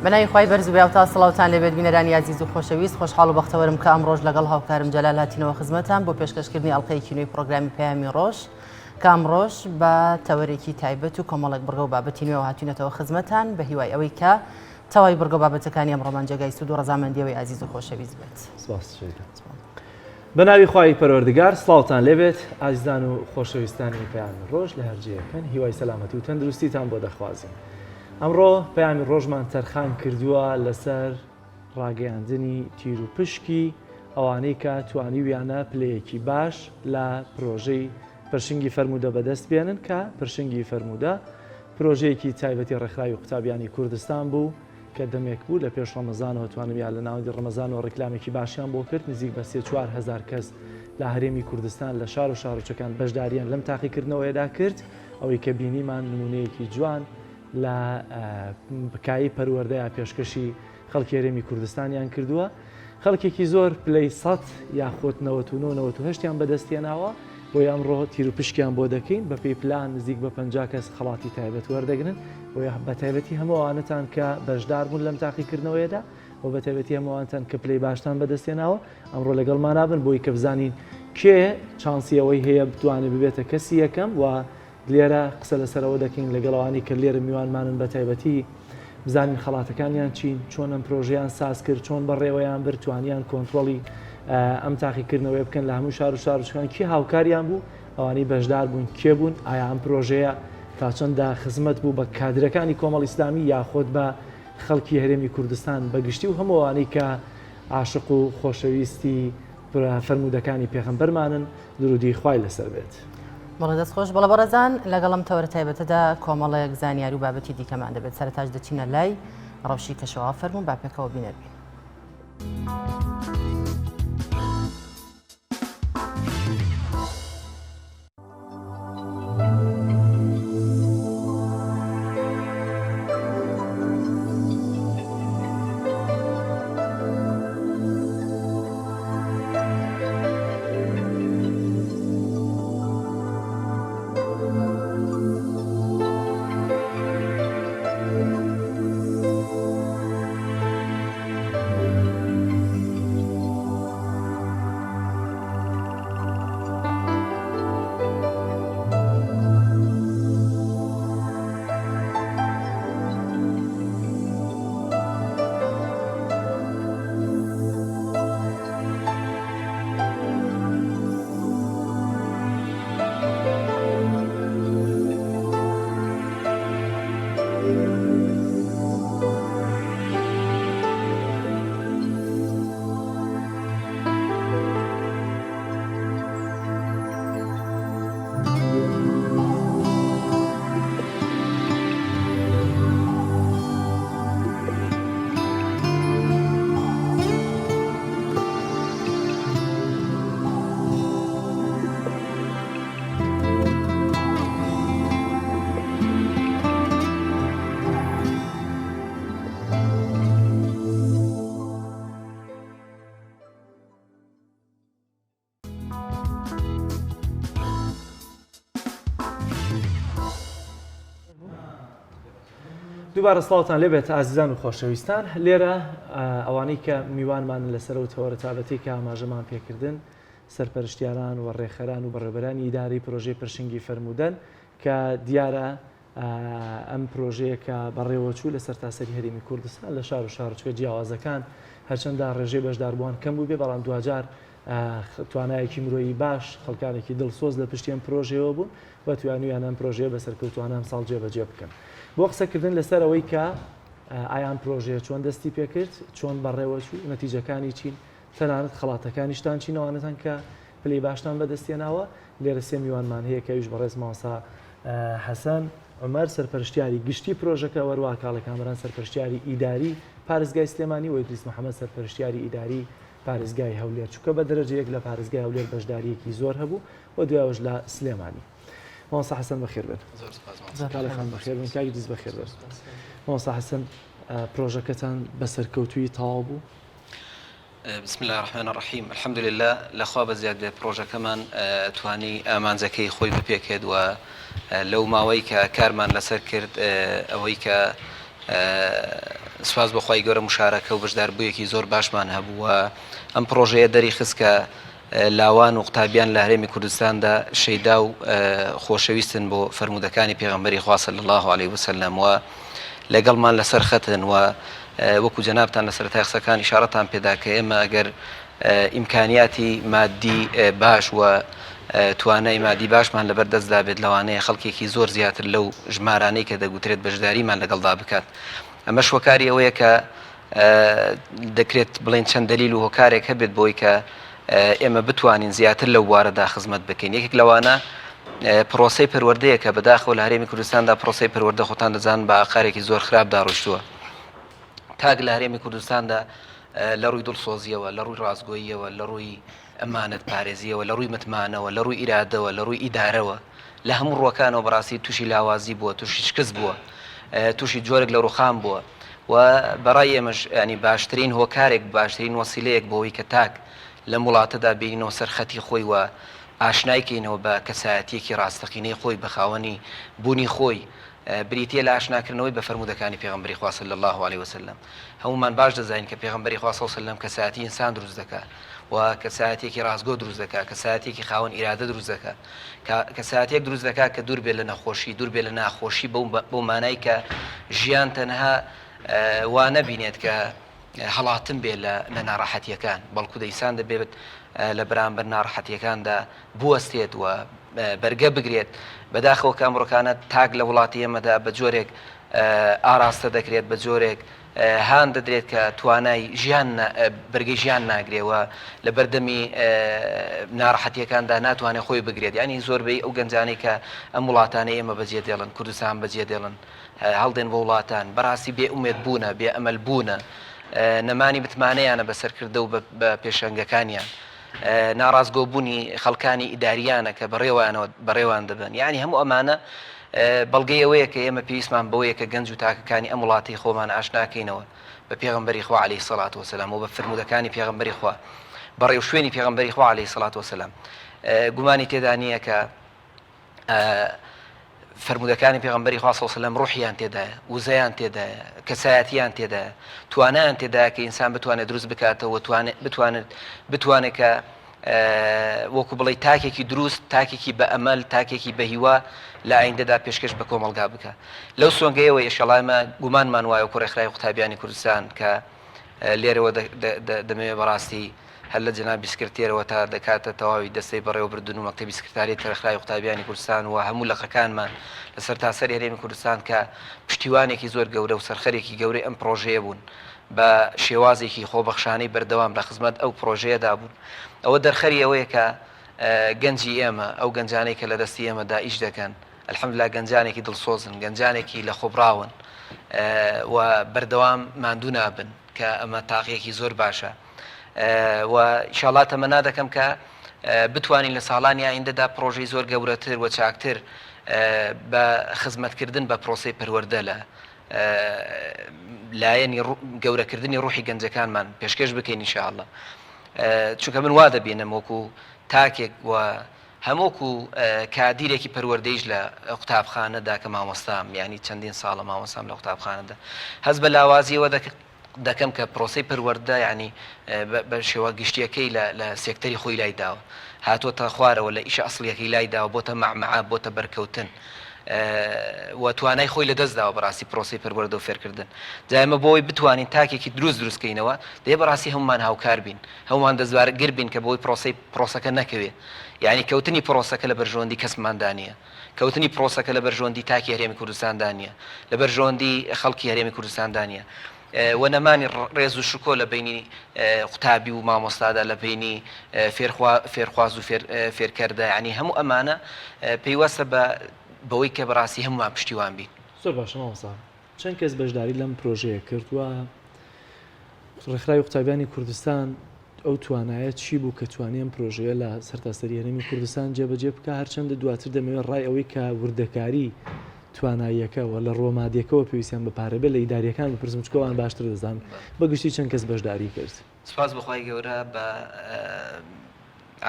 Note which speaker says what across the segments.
Speaker 1: بەناوی خوای بەرز و بێهاوتا سڵاوتان لێبێت بینەرانی ئازیز و خۆشەویست خۆشحاڵ و بەختەوەرم کە ئەمڕۆش لەگەڵ هاوکارم جەلال هاتینەوە خزمەتان بۆ پێشکەشکردنی ئەڵقەیەکی نوێی پڕۆگرامی پەیامی ڕۆژ کە ئەمڕۆش بە تەوەرێکی تایبەت و کۆمەڵێک بڕگە و بابەتی نوێوە هاتوینەتەوە خزمەتان بە هیوای ئەوەی کە تەواوی بڕگە و بابەتەکانی ئەمڕۆمان جێگای سوود و ڕەزامەندیەوەی ئازیز و خۆشەویست بێت.
Speaker 2: سپاس شەیدا. بە ناوی خوای پەروەردگار سڵاوتان لێبێت ئازیزان و خۆشەویستانی پەیامی ڕۆژ لە هەر جێیەکەن هیوای سەلامەتی و تەندروستیتان بۆ دەخوازین ئەمڕۆ پەیامی ڕۆژمان تەرخان کردووە لەسەر ڕاگەیاندنی تیر و پشکی ئەوانەی کە توانیویانە پلەیەکی باش لە پرۆژەی پرشنگی فەرموودە بەدەست بێنن کە پرشنگی فەرموودە پرۆژەیەکی تایبەتی ڕێکخراوی قوتابیانی کوردستان بوو کە دەمێک بوو لە پێش ڕەمەزانەوە توانیان لە ناوەندی ڕەمەزانەوە ڕیکلامێکی باشیان بۆ کرد نزیک بە سێ 4هزار کەس لە هەرێمی کوردستان لە شار و شارۆچەکان بەشداریان لەم تاقیکردنەوەیەدا کرد ئەوەی کە بینیمان نمونەیەکی جوان لە کایی پەروەردەیا پێشکەشی خەڵکی هەرێمی کوردستانیان کردووە. خەڵکێکی زۆر پلەی 100 یاخود 99 98یان بەدەستهێناوە، بۆیە ئەمڕۆ تیروپشکیان بۆ دەکەین، بەپێی پلان نزیک بە 50 کەس خەڵاتی تایبەت وەردەگرن، بۆیە بەتایبەتی هەموو ئەوانەتان کە بەشدار بوون لەم تاقیکردنەوەیەدا و بەتایبەتی هەموو ئەوانتان کە پلەی باشتان بەدەستهێناوە ئەمڕۆ لەگەڵمانا بن بۆی کە بزانین کێ چانسی ئەوەی هەیە بتوانێت ببێتە کەسی یەکەم و لێرە قسە لەسەر ئەوە دەکەین لەگەڵ ئەوانەی کە لێرە میوانمانن بە تایبەتی بزانین خەڵاتەکانیان چین، چۆن ئەم پرۆژەیان ساز کرد، چۆن بەڕێوەیان برد، توانیان کۆنترۆڵی ئەم تاقیکردنەوەیە بکەن لە هەموو شار و شارۆچکان، کێ هاوکاریان بوو، ئەوانەی بەشدار بوون کێ بوون، ئایا ئەم پرۆژەیە تا چەندە خزمەت بوو بە کادرەکانی کۆمەڵ ئیسلامی یاخود بە خەڵکی هەرێمی کوردستان بە گشتی و هەموو ئەوانەی کە عاشق و خۆشەویستی فەرموودەکانی پێغەمبەرمانن درودی خوای لەسەر بێت.
Speaker 1: بەڵێ دەست خۆش بەڵێ بەڕێزان لەگەڵ ئەم تەوەرە تایبەتەدا کۆمەڵێک زانیاری و بابەتی دیکەمان دەبێت سەرەتاش دەچینە لای ڕەوشی کەشەوە فەرموون با پێکەوە بینەر بین.
Speaker 2: دووبارە سڵاوتان لێبێت ئازیزان و خۆشەویستان لێرە ئەوانەی کە میوانمان لەسەر و تەوەرە تابەتی کە ئاماژەمان پێکردن سەرپەرشتیاران و ڕێکخەران و بەڕێوەبەرانی ئیدارەی پرۆژەی پرشنگی فەرموودەن کە دیارە ئەم پرۆژەیە کە بەڕێوەچوو لە سەرتاسەری هەرێمی کوردستان لە شار و شارۆچکە جیاوازەکان هەرچەندە ڕێژەی بەشداربووان کەم بووبێ بەڵام دواجار توانایەکی مرۆیی باش خەڵکانێکی دڵسۆز لە پشتی ئەم پرۆژەیەوە بوون و توانیویان ئەم پرۆژەیە بە سەرکەوتوانە ئەمساڵ جێبەجێ بکەن. بۆ قسەکردن لەسەر ئەوەی کە ئایا ئەم پرۆژەیە چۆن دەستی پێکرد، چۆن بەڕێوەچوو، نەتیجەکانی چین، تەنانەت خەڵاتەکانیشتان چین ئەوانەتان کە پلەی باشتان بەدەستهێناوە، لێرە سێ میوانمان هەیە کە ئەویش بەڕێز مامۆستا حەسەن عومەر سەرپەرشتیاری گشتی پرۆژەکە، وەروا کاڵێ کامەران سەرپەرشتیاری ئیداری پارێزگای سلێمانی و ئیدریس محەمەد سەرپەرشتیاری ئیداری پارێزگای هەولێر چونکە بە دەرەجە یەک لە پارێزگای هەولێر بەشدارییەکی زۆر هەبوو و دوایەوەش لە سلێمانی. مامۆستا حەسەن بەخێر بێن.
Speaker 3: زۆر سپاس مامۆستا.
Speaker 2: کاڵێ خان بەخێر بن، کاک ئیدریس بەخێر بێن. مامۆستا حەسەن پرۆژەکەتان بە سەرکەوتوویی تەواو بوو؟
Speaker 3: بسم اللە الرحمن الرحیم الحمدللە لەخوا بەزیاد بێ پڕۆژەکەمان توانی ئامانجەکەی خۆی بپێکێت و لەو ماوەی کە کارمان لەسەر کرد ئەوەی کە. سوپاس بۆ خوای گەورە مشارەکە و بەشداربوویەکی زۆر باشمان هەبوو و ئەم پڕۆژەیە دەریخست کە لاوان و قوتابیان لە هەرێمی کوردستاندا شەیدا و خۆشەویستن بۆ فەرموودەکانی پێغەمبەری خوا صلی الله علیه وسلم و لەگەڵمان لەسەر خەتن و وەکو جەنابتان لە سەرەتای قسەکان ئیشارەتان پێدا کە ئێمە ئەگەر ئیمکانیاتی مادی باش و توانای مادی باشمان لەبەر دەستدا بێت لەوانەیە خەڵکێکی زۆر زیاتر لەو ژمارانەی کە دەگوترێت بەشداریمان لەگەڵدا بکات ئەمەش هۆکاری ئەوەیە کە دەکرێت بڵێن چەند دەلیل و هۆکارێک هەبێت بۆی کە ئێمە بتوانین زیاتر لەو بوارەدا خزمەت بکەین یەکێک لەوانە پرۆسەی پەروەردەیە کە بەداخەوە لە هەرێمی کوردستاندا پرۆسەی پەروەردە خۆتان دەزان بە ئاقارێکی زۆر خراپدا ڕۆیشتووە تاک لە هەرێمی کوردستاندا لە ڕووی دڵسۆزیەوە لە ڕووی ڕاستگۆییەوە لە ڕووی ئەمانەت پارێزیەوە لە ڕووی متمانەوە لە ڕووی ئیرادەوە لە ڕووی ئیدارەوە لە هەموو ڕووەکانەوە بەڕاستی تووشی لاوازی بووە تووشی شکست بووە تووشی جۆرێک لە ڕوخان بووە و بەڕای ئێمەش ینی باشترین هۆکارێک باشترین وەسیلەیەک بۆی کە تاک لەم وڵاتەدا بینەوە سەر خەتی خۆی و ئاشنای کەینەوە بە کەسایەتیەکی ڕاستەقینەی خۆی بە خاوەنی بوونی خۆی بریتیە لە ئاشناکردنەوەی بە فەرموودەکانی پێغەمبەری خوا صلی اللە علیە وسلم. هەموومان باش دەزانین کە پێغەمبەری خوا صلی اللە علیە وسلم کەسایەتی ئینسان دروست دەکا و کەسایەتیەکی ڕاستگۆ دروست دەکا، کەسایەتیەکی خاوەن ئیرادە دروست دەکا، کەسایەتیەک دروست دەکا کە دوور بێت لە نەخۆشی، دوور بێت لە ناخۆشی بەو مانای کە ژیان تەنها وا نەبینێت کە هەڵاتن بێ لە ناڕەحەتیەکان، بەڵکو ئینسان دەبێت لە بەرامبەر ناڕەحەتیەکاندا بوەستێت و بەرگە بگرێت، بەداخەوە کە ئەمڕۆکانە تاک لە وڵاتی ئێمەدا بە جۆرێک ئاراستە دەکرێت، بە جۆرێک هان دەدرێت کە توانای ژیان بەرگەی ژیان ناگرێ و لە بەردەمی ناڕەحەتیەکاندا ناتوانێت خۆی بگرێت، یانی زۆربەی ئەو گەنجانەی کە ئەم وڵاتانەی ئێمە بەجێ دێڵن، کوردستان بەجێ دێڵن، هەڵدێن بۆ وڵاتان، بەڕاستی بێ ئومێد بوونە، بێ ئەمەل بوونە، نەمانی متمانەیانە بە سەرکردە و بە پێشەنگەکانیان. ناڕاستگۆ بوونی خەڵکانی ئیداریانە کە بەڕێوەیانەوە بەڕێوان دەبەن یعنی هەموو ئەمانە بەڵگەی ئەوەیە کە ئێمە پێویستمان بەوەیە کە گەنج و تاکەکانی ئەم وڵاتی خۆمان ئاشناکەینەوە بە پێغەمبەری خوا عەلەیهی سەڵات وسلام و بە فرموودەکانی پێغەمبەری خوا بە ڕێوشوێنی پێغەمبەری خوا عەلەیهی سەڵات وسلام گومانی تێدا نییە کە فەرموودەکانی پێغەمبەری خوا صلی اللە علیه و سلم ڕوحیان تێدایە، وزەیان تێدایە، کەسایەتیان تێدایە، توانایان تێدایە کە ئینسان بتوانێت دروست بکاتەوە و بتوانێت بتوانێت کە وەکو بڵێ تاکێکی دروست، تاکێکی بە ئەمەل، تاکێکی بە هیوا لە ئایندەدا پێشکەش بە کۆمەڵگا بکە. لەو سۆنگەیەوە ئیشەڵا ئێمە گومانمان وایە وەکو ڕێکخراوی قوتابیانی کوردستان کە لێرەوە دەمەوێت بەڕاستی هەر لە جەنابی سکرتێرەوە تا دەکاتە تەواوی دەستەی بەڕێوەبردن و مەکتەبی سکرتاریەتی ڕێکخراوی قوتابیانی کوردستان و هەموو لقەکانمان لە سەرتاسەری هەرێمی کوردستان کە پشتیوانێکی زۆر گەورە و سەرخەرێکی گەورەی ئەم پڕۆژەیە بوون بە شێوازێکی خۆبەخشانەی بەردەوام لە خزمەت ئەو پڕۆژەیەدا بوون ئەوە دەرخەری ئەوەیە کە گەنجی ئێمە ئەو گەنجانەی کە لە دەستی ئێمەدا ئیش دەکەن الحمدللە گەنجانێکی دڵسۆزن گەنجانێکی لەخۆبراون و بەردەوام ماندوو نابن کە ئەمە تاقیەکی زۆر باشە و ئیشاڵا تەمەنا دەکەم کە بتوانین لە ساڵانی ئایندەدا پڕۆژەی زۆر گەورەتر و چاکتر بە خزمەتکردن بە پرۆسەی پەروەردە لە لایەنی گەورەکردنی ڕوحی گەنجەکانمان پێشکەش بکەین ئینشاءاللە چونکە من وا دەبینم وەکو تاکێک و هەمووکو کادیرێکی پەروەردەیش لە قوتابخانەدا کە مامۆستام یانی چەندین ساڵە مامۆستام لە قوتابخانەدا هەست بە لاوازیەوە دەکەم کە پرۆسەی پەروەردە یانی بە شێوە گشتیەکەی لە سێکتەری خۆی لای داوە هاتۆتە خوارەوە لە ئیشە ئەسڵیەکەی لای داوە بۆتە مەعمەعە بۆتە بەرکەوتن و توانای خۆی لە دەست داوە بەڕاستی پرۆسەی پەروەردە و فێرکردن جا ئێمە بۆی بتوانین تاکێکی دروست دروستکەینەوە دەبێ بەڕاستی هەمومان هاوکار بین هەمومان دەستبارگر بین کە بۆی پرۆسەی پرۆسەکە نەکەوێ یانی کەوتنی پرۆسەکە لە بەرژەوەندی کەسماندا نییە کەوتنی پرۆسەکە لە بەرژەوەندی تاکی هەرێمی کوردستاندا نییە، لە بەرژەوەندی خەڵکی هەرێمی کوردستاندا نییە و نەمانی ڕێز و شکۆ لە بەینی قوتابی و مامۆستادا، لە بەینی فێرخواز و فێرکەردا، یانی هەموو ئەمانە پەیوەستە بە بەوەی کە بەڕاستی هەموومان پشتیوان بین.
Speaker 2: زۆر باشە مامۆستا، چەند کەس بەشداری لەم پرۆژەیە کرد و ڕێکخراوی قوتابیانی کوردستان ئەو توانایە چی بوو کە توانی ئەم پرۆژەیە لە سەرتاسەری هەرێمی کوردستان جێبەجێ بکا هەرچەندە دواتر دەمەوێت ڕای ئەوەی کە وردەکاری تواناییەکە و لە ڕووە مادیەکەوە پێویستیان بە پارە بێت لە ئیداریەکان بپرسم چونکە ئەوان باشتر دەزانن بە گشتی چەند کەس بەشداری کرد؟
Speaker 3: سوپاس بۆ خوای گەورە بە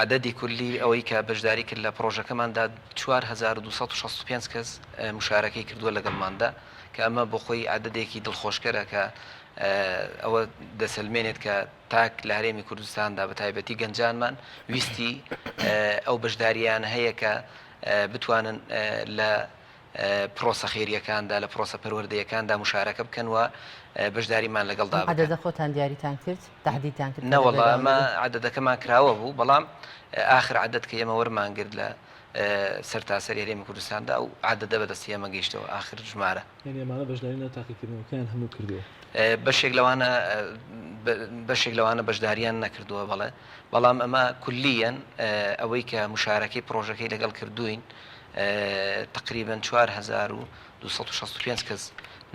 Speaker 3: عەدەدی کولی ئەوەی کە بەشداری کرد لە پڕۆژەکەماندا 4265 کەس مشارەکەی کردووە لەگەڵماندا کە ئەمە بۆ خۆی عەدەدێکی دڵخۆشکەرە کە. ئەوە دەسەلمێنێت کە تاک لە هەرێمی کوردستاندا بە تایبەتی گەنجانمان ویستی ئەو بەشدارییان هەیە کە بتوانن لە پرۆسە خێرییەکاندا لە پرۆسە پەروەردەیەکاندا مشارەکە بکەن و بەشداریمان لەگەڵدا بکەن.
Speaker 1: عەدەدە خۆتان دیاریتان کرد؟ تەحدیدتان کرد کە دەبێت
Speaker 3: نەوەڵا
Speaker 1: ئەوەندە
Speaker 3: ئەمە
Speaker 1: بێت؟
Speaker 3: عەدەدەکەمان کراوە بوو، بەڵام ئاخر عەدەد کە ئێمە وەرمان گرت لە سەرتاسەری هەرێمی کوردستاندا ئەو عەدەدە بە دەستی ئێمە گەیشتەوە ئاخر ژمارە.
Speaker 2: یانی ئەمانە بەشداری ناو تاقیکردنەوەکەیان هەموو کردووە؟
Speaker 3: بەشێک لەوانە بەشێک لەوانە بەشداریان نەکردووە بەڵێ، بەڵام ئەمە کولییەن ئەوەی کە مشارەکەی پڕۆژەکەی لەگەڵ کردووین تەقریبەن 4265 کەس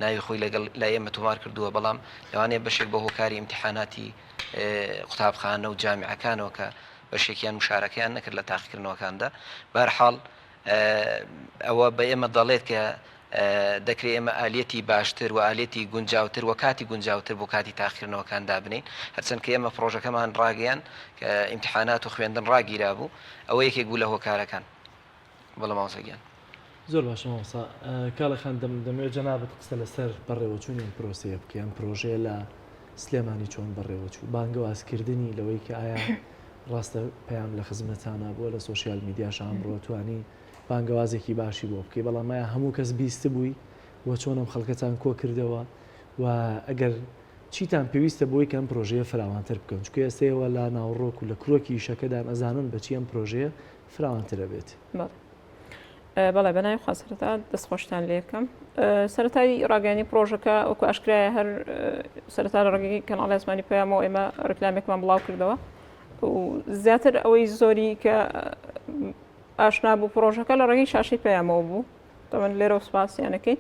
Speaker 3: ناوی خۆی لەگەڵ لای ئێمە تۆمار کردووە، بەڵام لەوانەیە بەشێک بە هۆکاری ئیمتیحاناتی قوتابخانە و جامیعەکانەوە کە بەشێکیان مشارەکەیان نەکرد لە تاقیکردنەوەکاندا، بەهەرحاڵ ئەوە بە ئێمە دەڵێت کە دەکرێت ئێمە ئالیەتی باشتر و ئالیەتی گونجاوتر و کاتی گونجاوتر بۆ کاتی تاقیکردنەوەکان دابنێین. هەرچەند کە ئێمە پڕۆژەکەمان ڕاگەیاند کە ئیمتیحانات و خوێندن ڕاگیرابوو، ئەوە یەکێک بوو لە هۆکارەکان. بەڵێ مامۆستا گیان.
Speaker 2: زۆر باشە مامۆستا کاڵێ خان دەمەوێت جەنابت قسە لەسەر بەڕێوەچوونی ئەم پرۆسەیە بکەی، ئەم پرۆژەیە لە سلێمانی چۆن بەڕێوەچوو، بانگەوازکردنی لەوەی کە ئایا ڕاستە پەیام لە خزمەتانا بووە لە سۆشیال میدیاش ئەمڕۆ توانی بانگەوازێکی باشی بۆ بکەی بەڵام ئایا هەموو کەس بیستبووی و چۆن ئەم خەڵکەتان کۆ کردەوە و ئەگەر چیتان پێویستە بۆی کە ئەم پرۆژەیە فراوانتر بکەن چونکە ئێستا ئێوە لە ناوەڕۆک و لە کرۆکی ئیشەکەدان ئەزانن بە چی ئەم پرۆژەیە فراوانتر ئەبێت.
Speaker 4: بەڵێ بەناوی خوا سەرەتا دەستخۆشتان لێ بکەم سەرەتای ڕاگەیانی پرۆژەکە وەکو ئاشکرایە هەر سەرەتا لە ڕێگەی کەناڵی ئاسمانی پەیامەوە ئێمە ڕیکلامێکمان بڵاو کردەوە و زیاتر ئەوەی زۆری کە ئاشنا بوو پرۆژەکە لە ڕێگەی شاشەی پەیامەوە بوو تەمەن لێرە و سپاسیانەکەی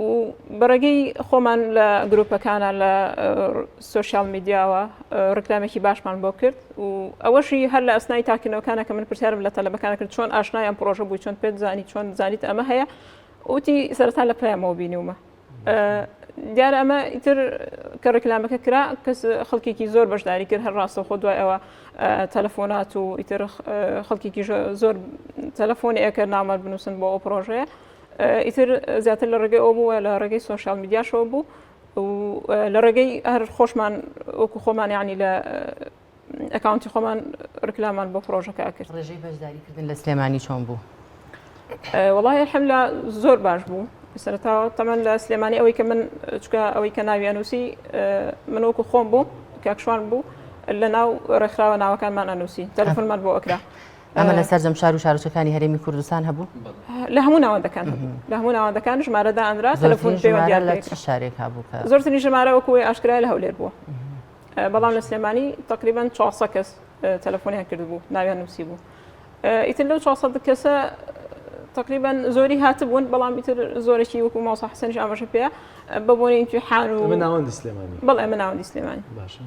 Speaker 4: و بە ڕێگەی خۆمان لە گروپەکانە لە سۆشیال میدیاوە ڕکلامێکی باشمان بۆ کرد و ئەوەشی هەر لە ئەسنای تاکردنەوەکانە کە من پرسیارم لە تەلەبەکانە کرد چۆن ئاشنای ئەم پرۆژە بووی چۆن پێت زانی چۆن زانیت ئەمە هەیە وتی سەرەتا لە پەیامەوە بینیومە دیارە ئەمە ئیتر کە ڕیکلامەکە کرا کەس خەڵکێکی زۆر بەشداری کرد هەر ڕاستەوخۆ دوای ئەوە تەلەفۆنات و ئیتر خەڵکێکی زۆر تەلەفۆنی ئەکرد ناومان بنووسن بۆ ئەو پرۆژەیە ئیتر زیاتر لە ڕێگەی ئەو بوو لە ڕێگەی سۆشیال میدیاشەوە بوو و لە ڕێگەی هەر خۆشمان وەکو خۆمان یعنی لە ئەکاونتی خۆمان ڕیکلامان بۆ پرۆژەکە ئەکرد.
Speaker 1: ڕێژەی بەشداریکردن لە سلێمانی چۆن بوو؟
Speaker 4: وەڵاهی الحمدللە زۆر باش بوو سەرەتاوە تەمەن لە سلێمانی ئەوەی کە من چکە ئەوەی کە ناوی ئەنووسی من وەکو خۆم بوو کاکشوان بوو لە ناو ڕێکخراوە ناوەکانمان ئەنووسی تەلەفۆنمان بۆ ئەکرا
Speaker 1: ئەمە لە سەرجەم شار و شارۆچکەکانی هەرێمی کوردستان هەبوو؟
Speaker 4: لە هەموو ناوەندەکان هەبوو لە هەموو ناوەندەکان ژمارە دانرا تەلەفۆن پەیوەندیان
Speaker 1: لە چ شارێک هەبوو کە
Speaker 4: زۆرترین ژمارە وەکو ئاشکرای لە هەولێر بووە بەڵام لە سلێمانی تقریبان 400 کەس تەلەفۆنیان کردبوو ناویان نووسی بوو ئیتر لەو 400 کەسە تقریبا زۆری هاتبوون بەڵام ئیتر زۆرێکی وەکو ماوسا حسێنش ئاماژە پێ بە بۆنی ئیمتیحان و
Speaker 2: ناوەندی سلێمانی
Speaker 4: بەڵێ ئەمە ناوەندی سلێمانی
Speaker 2: باشە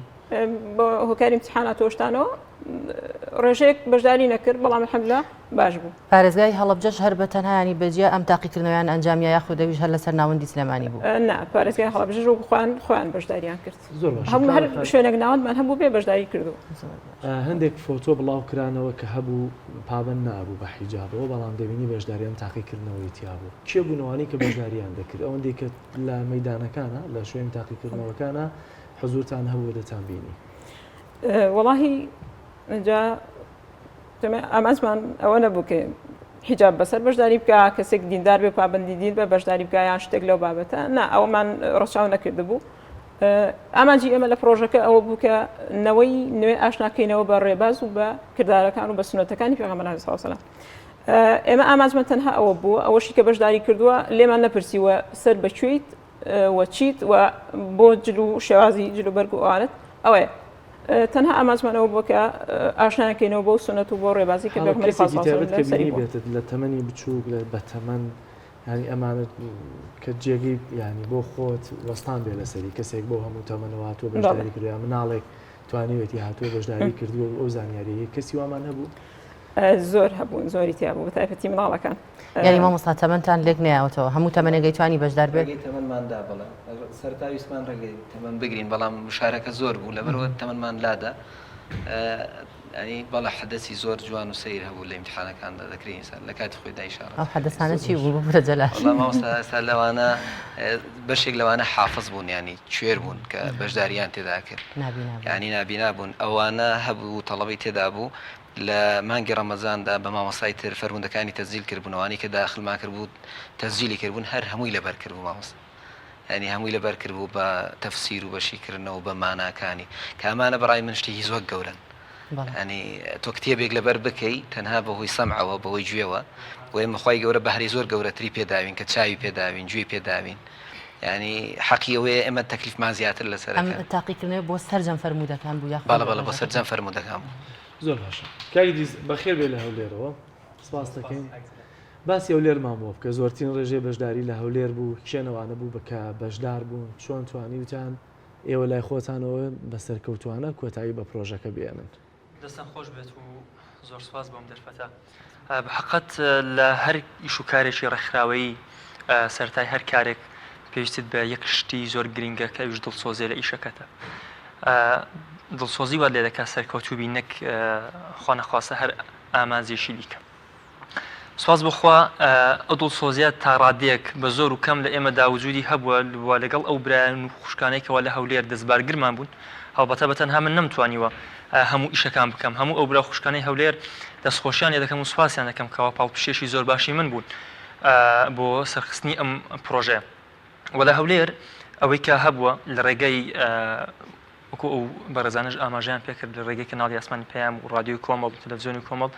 Speaker 4: بە هۆکاری امتحانات و شتانەوە ڕێژەیەک بەشداری نەکرد بەڵام الحمدلله باش بوو.
Speaker 1: پارێزگای هەڵەبجەش هەر بە تەنها یانی بە جیا ئەم تاقیکردنەوەیان ئەنجام یا یاخود ئەویش هەر لەسەر ناوەندی سلێمانی بوو؟
Speaker 4: نا پارێزگای هەڵەبجەش وەکو خۆیان خۆیان بەشداریان کرد.
Speaker 2: زۆر باشە
Speaker 4: هەموو هەر
Speaker 2: کاوە خان.
Speaker 4: شوێنێک ناوەندمان هەبوو بێ بەشداری کردووە.
Speaker 1: زۆر باشە.
Speaker 2: هەندێک فۆتۆ بڵاو کرانەوە کە هەبوو پابەند نابوو بە حیجابەوە بەڵام دەبینی بەشداری ئەم تاقیکردنەوەی تیا بوو. کێ بوون ئەوانەی کە بەشداریان دەکرد؟ ئەوەندەی کە لە مەیدانەکانا لە شوێنی تاقیکردنەوەکانا حزوورتان هەبوو دەتان بینی؟
Speaker 4: وەڵاهی جا ئامانجمان ئەوە نەبوو کە حیجاب بەسەر بەشداری بکە کەسێک دیندار بێ پابندی دین بە بەشداری بکە یان شتێک لەو بابەتە نا ئەومان ڕەچاو نەکردبوو ئامانجی ئێمە لە پرۆژەکە ئەوە بوو کە نەوەی نوێ ئاشناکەینەوە بە ڕێباز و بە کردارەکان و بە سونەتەکانی پێغەمبەر صلی الله علیه ئێمە ئامانجمان تەنها ئەوە بوو ئەوەشی کە بەشداری کردووە لێمان نەپرسیوە سەر بەکوێیت و چیت و بۆ جل و شێوازی جل و بەرگ و ئەوانت ئەوەیە تەنها ئامانجمان ئەوە بووە کە ئاشنایان کەینەوە بەو سوننەت و بۆ ڕێبازی کە پێغەمبەری خوا
Speaker 2: کەسێکی
Speaker 4: صلی اللە
Speaker 2: تایبەت کە
Speaker 4: علیه و سەری
Speaker 2: بینی
Speaker 4: بووە.
Speaker 2: بێتت لە تەمەنی بچووک لە بەتەمەن یانی ئەمانە کە جێگەی یانی بۆ خۆت وەستان بێ لەسەری کەسێک بۆ هەموو تەمەنەوە هاتووە
Speaker 4: بەڵێ.
Speaker 2: بەشداری کردووە یا مناڵێک توانیوێتی هاتووە بەشداری کردووە و ئەو زانیاریەی کەسی وامان هەبوو؟
Speaker 4: زۆر هەبوون زۆری تیا بوو بەتایبەتی مناڵەکان.
Speaker 1: یانی مامۆستا تەمەنتان لێک نەیاوەتەوە هەموو تەمەنێک ئەیتوانی بەشدار بێت؟
Speaker 3: ڕێگەی تەمەنمان دا بەڵێ سەرەتا ویستمان ڕێگەی تەمەن بگرین بەڵام مشارەکە زۆر بوو لەبەرئەوە تەمەنمان لادا. یانی بەڵێ حەدەسی زۆر جوان و سەیر هەبوو لە ئیمتحانەکاندا دەکرێ ئینسان لە کاتی خۆیدا ئیشارەت
Speaker 1: ئەو حەدەسانە چی بوو ببورە جەلال؟
Speaker 3: وەڵا مامۆستا ئێستا لەوانە بەشێک لەوانە حافز بوون یانی کوێر بوون کە بەشداریان تێدا کرد
Speaker 1: نابینا بوون
Speaker 3: یانی نابینا بوون ئەوانە هەبوو تەڵەبەی تێدا بوو لە مانگی ڕەمەزاندا بە مامۆستای تر فەرموودەکانی تەسجیل کردبوون ئەوانەی کە داخلمان کردبوو تەسجیلی کردبوون هەر هەمووی لەبەر کردبوو مامۆستا یانی هەمووی لەبەر کردبوو بە تەفسیر و بە شیکردنەوە و بە ماناکانی کە ئەمانە بەڕای من شتێکی زۆر گەورەن ینی تۆ کتێبێک لەبەر بکەی تەنها بەهۆی سەمعەوە بەهۆی گوێوە و ئێمە خوای گەورە بەهرەی زۆر گەورەتری پێداوین کە چاوی پێداوین گوێی پێداوین ینی حەقی ئەوەیە ئێمە تەکلیفمان زیاتر لەسەر
Speaker 1: ئەم تاقیکردنەوە بۆ سەرجەم فەرموودەکان بوو یاخود
Speaker 3: بەڵێ بەڵێ بۆ سەرجەم فەرموودەکان بوو.
Speaker 2: زۆر باشە کاک ئیدریس بەخێر بێ لە هەولێرەوە سپاس دەکەین. باسی هەولێرمان بۆ بکە، زۆرترین ڕێژەی بەشداری لە هەولێر بوو، کێن ئەوانە بوو کە بەشدار بوون، چۆن توانیوتان ئێوە لای خۆتانەوە بە سەرکەوتووانە کۆتایی بە پرۆژەکە بێنن؟
Speaker 5: دەستتان خۆش بێت و زۆر سوپاس بۆ ئەم دەرفەتە. بە حەقەت لە هەر ئیش و کارێکی ڕێکخراوەیی سەرەتای هەر کارێک پێویستت بە یەک شتی زۆر گرینگە کە ئەویش دڵسۆزیە لە ئیشەکەتە. دڵسۆزی وات لێ دەکات سەرکەوتوو بی نەک خوا نەخواستە هەر ئامانجێکی دیکە. سوپاس بۆ خوا ئەو دڵسۆزیە تا ڕادەیەک بە زۆر و کەم لە ئێمەدا وجودی هەبووە و لەگەڵ ئەو برایان و خوشکانەی کەوا لە هەولێر دەستبارگرمان بوون هەڵبەتە بە تەنها من نەمتوانیوە هەموو ئیشەکان بکەم هەموو ئەو برا و خوشکانەی هەولێر دەستخۆشیان لێ دەکەم و سوپاسیان دەکەم کەوا پاڵپشتێکی زۆر باشی من بوون بۆ سەرخستنی ئەم پڕۆژەیە و لە هەولێر ئەوەی کە هەبووە لە ڕێگەی وەکو ئەو بەڕێزانەش ئاماژەیان پێکرد لە ڕێگەی کەناڵی ئاسمانی پەیام و ڕادیۆی کۆمەڵ و تەلەفزیۆنی کۆمەڵ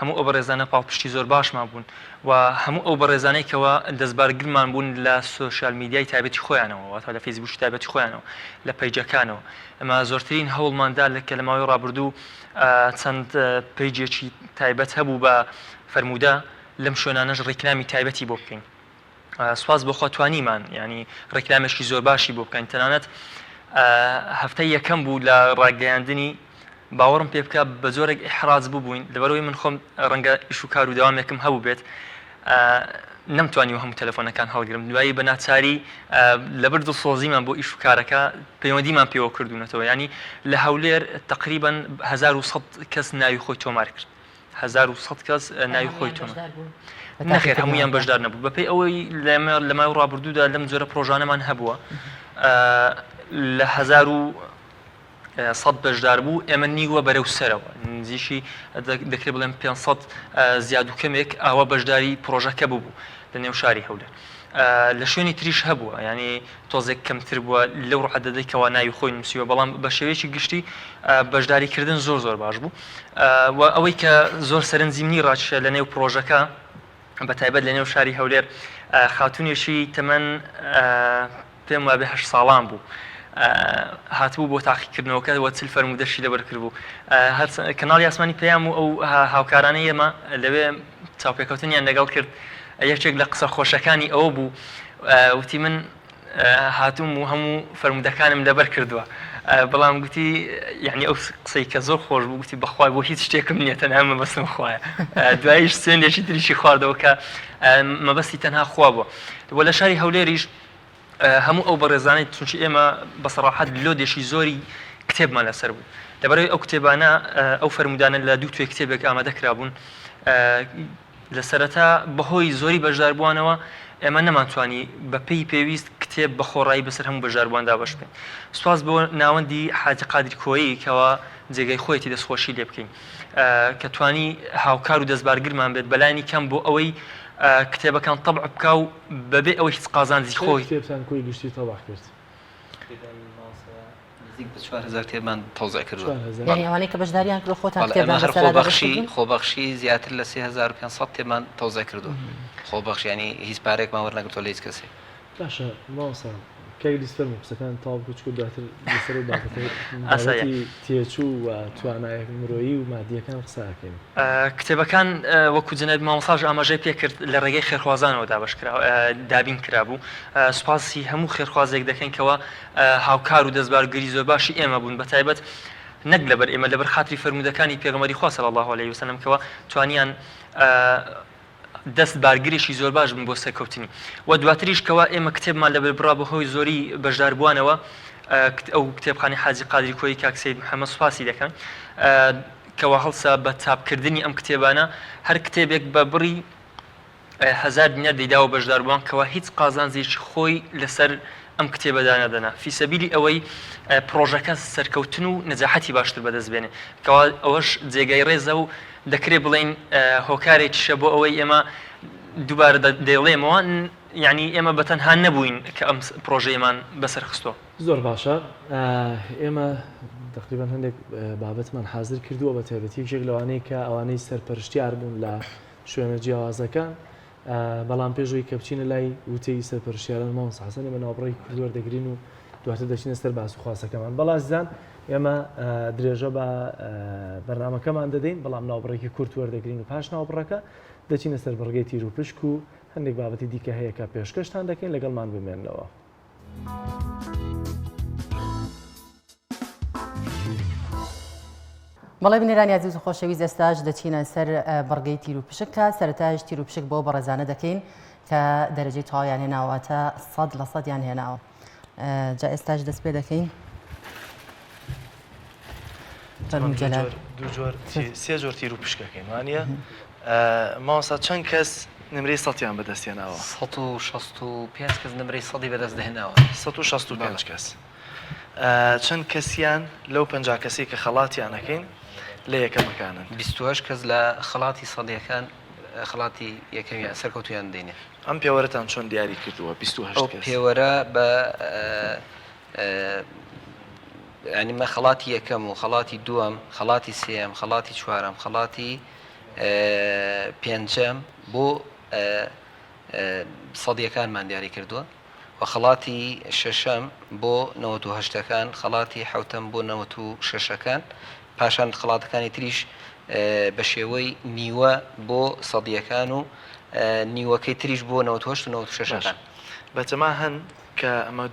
Speaker 5: هەموو ئەو بەڕێزانە پاڵپشتی زۆر باشمان بوون و هەموو ئەو بەڕێزانەی کەوا دەستبارگرمان بوون لە سۆشیال میدیای تایبەتی خۆیانەوە واتە لە فەیسبووکی تایبەتی خۆیانەوە لە پەیجەکانەوە ئەمە زۆرترین هەوڵمان دا کە لە ماوەی ڕابردوو چەند پەیجێکی تایبەت هەبوو بە فەرموودە لەم شوێنانەش ڕیکلامی تایبەتی بۆ بکەین. سوپاس بۆ خوا توانیمان یانی ڕیکلامێکی زۆر باشی بۆ بکەین تەنانەت هەفتەی یەکەم بوو لە ڕاگەیاندنی باوەڕم پێ بکە بە جۆرێک ئیحراج ببووین لەبەرەوەی من خۆم ڕەنگە ئیش و کار و دەوامێکم هەبوو بێت نەمتوانی و هەموو تەلەفۆنەکان هەڵگرم دوایی بە ناچاری لەبەر دڵسۆزیمان بۆ ئیش و کارەکە پەیوەندیمان پێوە کردوونەتەوە ینی لە هەولێر تقریبا 1900 کەس ناوی خۆی تۆمار کرد 1100 کەس ناوی خۆی تۆمار نەخێر هەمویان بەشدار نەبوو بەپێی ئەوەی لە ماوەی ڕابردوودا لەم جۆرە پرۆژانەمان هەبووە لە 1100 بەشدار بوو ئێمە نیوە بەرەو سەرەوە نزیکی دەکرێت بڵێم 500 زیاد و کەمێک ئاوا بەشداری پرۆژەکە ببوو لە نێو شاری هەولێر لە شوێنی تریش هەبووە یانی تۆزێک کەمتر بووە لەو عەدەدەی کەوا ناوی خۆی نووسیوە بەڵام بە شێوەیەکی گشتی بەشداری کردن زۆر زۆر باش بوو و ئەوەی کە زۆر سەرنجی منی ڕاکیشا لە نێو پڕۆژەکە بە تایبەت لە نێو شاری هەولێر خاتونێکی تەمەن پێم وابێ هەشت ساڵان بوو هاتبوو بۆ تاقیکردنەوەکە وە چل فەرموودەشی لەبەر کردبوو کەناڵی ئاسمانی پەیام و ئەو هاوکارانەی ئێمە لەوێ چاوپێکەوتنیان لەگەڵ کرد یەکێک لە قسە خۆشەکانی ئەوە بوو وتی من هاتووم و هەموو فەرموودەکانم لەبەر کردووە بەڵام گوتی یعنی ئەو قسەی کە زۆر خۆش بوو گوتی بەخوای بۆ هیچ شتێکم نییە تەنها مەبەستم خوایە دواییش سوێندێکی تریشی خواردەوە کە مەبەستی تەنها خوا بووە وە لە شاری هەولێریش هەموو ئەو بەڕێزانەی چونکی ئێمە بە سەڕاحەت لۆدێکی زۆری کتێبمان لەسەر بوو لەبەرەوەی ئەو کتێبانە ئەو فەرموودانە لە دوو توێ کتێبێک ئامادە کرابوون لە سەرەتا بەهۆی زۆری بەشداربووانەوە ئێمە نەمانتوانی بە پێی پێویست کتێب بە خۆڕایی بەسەر هەموو بەشداربووان دابەش بکەین سوپاس بۆ ناوەندی حاجی قادری کۆیی کەوا جێگەی خۆیەتی دەستخۆشی لێ بکەین کە توانی هاوکار و دەستبارگرمان بێت بەلانی کەم بۆ ئەوەی کتێبەکان تەبع بکا و بەبێ ئەوەی هیچ قازانجی خۆی.
Speaker 2: چەند کتێبتان کۆی گشتی تەبع کرد؟
Speaker 3: نزیک بە 4000 کتێبمان تەوزیع کردووە.
Speaker 2: 4000.
Speaker 1: یانی ئەوانەی کە بەشداریان کردووە خۆتان
Speaker 3: بەڵێ
Speaker 1: کتێبتان
Speaker 3: ئێمە هەر
Speaker 1: بەسەرا دابەش
Speaker 3: خۆبەخشی
Speaker 1: کردوون؟
Speaker 3: خۆبەخشی زیاتر لە 3500 کتێبمان تەوزیع کردووە. خۆبەخش یانی هیچ پارەیەکمان وەرنەگرتووە لە هیچ کەسێک.
Speaker 2: باشە مامۆستا کاک ئیدریس فەرموو قسەکانت تەواو بکە چونکە دواتر لەسەر ئەو بابەتە
Speaker 5: ئاساییە.
Speaker 2: بابەتی تێچوو و توانایە مرۆیی و مادییەکان قسە ئەکەین.
Speaker 5: کتێبەکان وەکو جەنابی مامۆستاش ئاماژەی پێکرد لە ڕێگەی خێرخوازانەوە دابەش کرا دابین کرابوو سوپاسی هەموو خێرخوازێک دەکەین کەوا هاوکار و دەستبارگری زۆر باشی ئێمە بوون بەتایبەت نەک لەبەر ئێمە لەبەر خاتری فەرموودەکانی پێغەمبەری خوا صلی اللە علیه وسلم کەوا توانیان دەست بارگرێکی زۆر باش بن بۆ سەرکەوتنی و دواتریش کەوا ئێمە کتێبمان لەبەر بڕا بەهۆی زۆری بەشداربووانەوە ئەو کتێبخانەی حاجی قادری کۆیی کاک سەید محەممەد سوپاسی دەکەم. کەوا هەڵسا بە چاپکردنی ئەم کتێبانە، هەر کتێبێک بە بڕی هەزار دینار دەیداوە بەشداربووان کەوا هیچ قازانجێکی خۆی لەسەر ئەم کتێبە دانەدەنا فی سەبیلی ئەوەی پڕۆژەکە سەرکەوتن و نەجاحەتی باشتر بەدەست بێنێ کەوا ئەوەش جێگای ڕێزە و دەکرێ بڵێین هۆکارێکیشە بۆ ئەوەی ئێمە دووبارە دەیڵێمەوە یعنی ئێمە بە تەنها نەبووین کە ئەم پڕۆژەیەمان بەسەر خستووە.
Speaker 2: زۆر باشە ئێمە تقریبا هەندێک بابەتمان حازر کردووە بە تایبەتی یەکێک لەوانەی کە ئەوانەی سەرپەرشتیار بوون لە شوێنە جیاوازەکان بەڵام پێش ئەوەی کە بچینە لای وتەی سەرپەرشتیاران مامۆستا حەسەن ئێمە ناوبڕێکی کورت وەردەگرین و دواتر دەچینە سەر باس و خواسەکەمان بەڵا زان ئێمە درێژە بە بەرنمەکەمان دەدەین بەڵام ناوبڕێکی کورت وەردەگرین و پاش ناوبڕەکە دەچینە سەر بڕگەی تیر و پشک و هەندێک بابەتی دیکە هەیە کە پێشکەشتان دەکەین لەگەڵمان بمێنەوە.
Speaker 1: بەڵێ بینەرانی ئازیز و خۆشەویست ئێستاش دەچینە سەر بڕگەی تیر و پشک کە سەرەتاش تیر و پشک بۆ بەڕێزانە دەکەین کە دەرەجەی تەواویان هێناوە سەد لە سەدیان هێناوە جا ئێستاش دەست پێ دەکەین
Speaker 2: سێ جۆر تیر و پشکەکەین وانە مامۆستا چەند کەس نمرەی سەتیان بەدەست هێناوە؟
Speaker 3: 165 کەس نمرەی سەدی بەدەست دەهێناوە.
Speaker 2: 165 کەس. چەند کەسیان لەو 50 کەسەی کە خەڵاتیان ئەکەین لە یەکەمەکانن؟
Speaker 3: 28 کەس لە خەڵاتی سەدیەکان خەڵاتی یەکەمیان سەرکەوتویان دەینێ.
Speaker 2: ئەم پێوەرەتان چۆن دیاری کردووە 28
Speaker 3: ئەو
Speaker 2: کەس؟
Speaker 3: پێوەرە بە یانی مە خەڵاتی یەکەم و خەڵاتی دووەم، خەڵاتی سێیەم، خەڵاتی چوارەم، خەڵاتی پێنجەم بۆ سەدیەکانمان دیاری کردووە و خەڵاتی شەشەم بۆ 98ەکان خەڵاتی حوتەم بۆ 96ەکان پاشان خەڵاتەکانی تریش بە شێوەی نیوە بۆ سەدیەکان و نیوەکەی تریش بۆ 98 و 96ەکان.
Speaker 2: بەتەما هەن کە ئەمە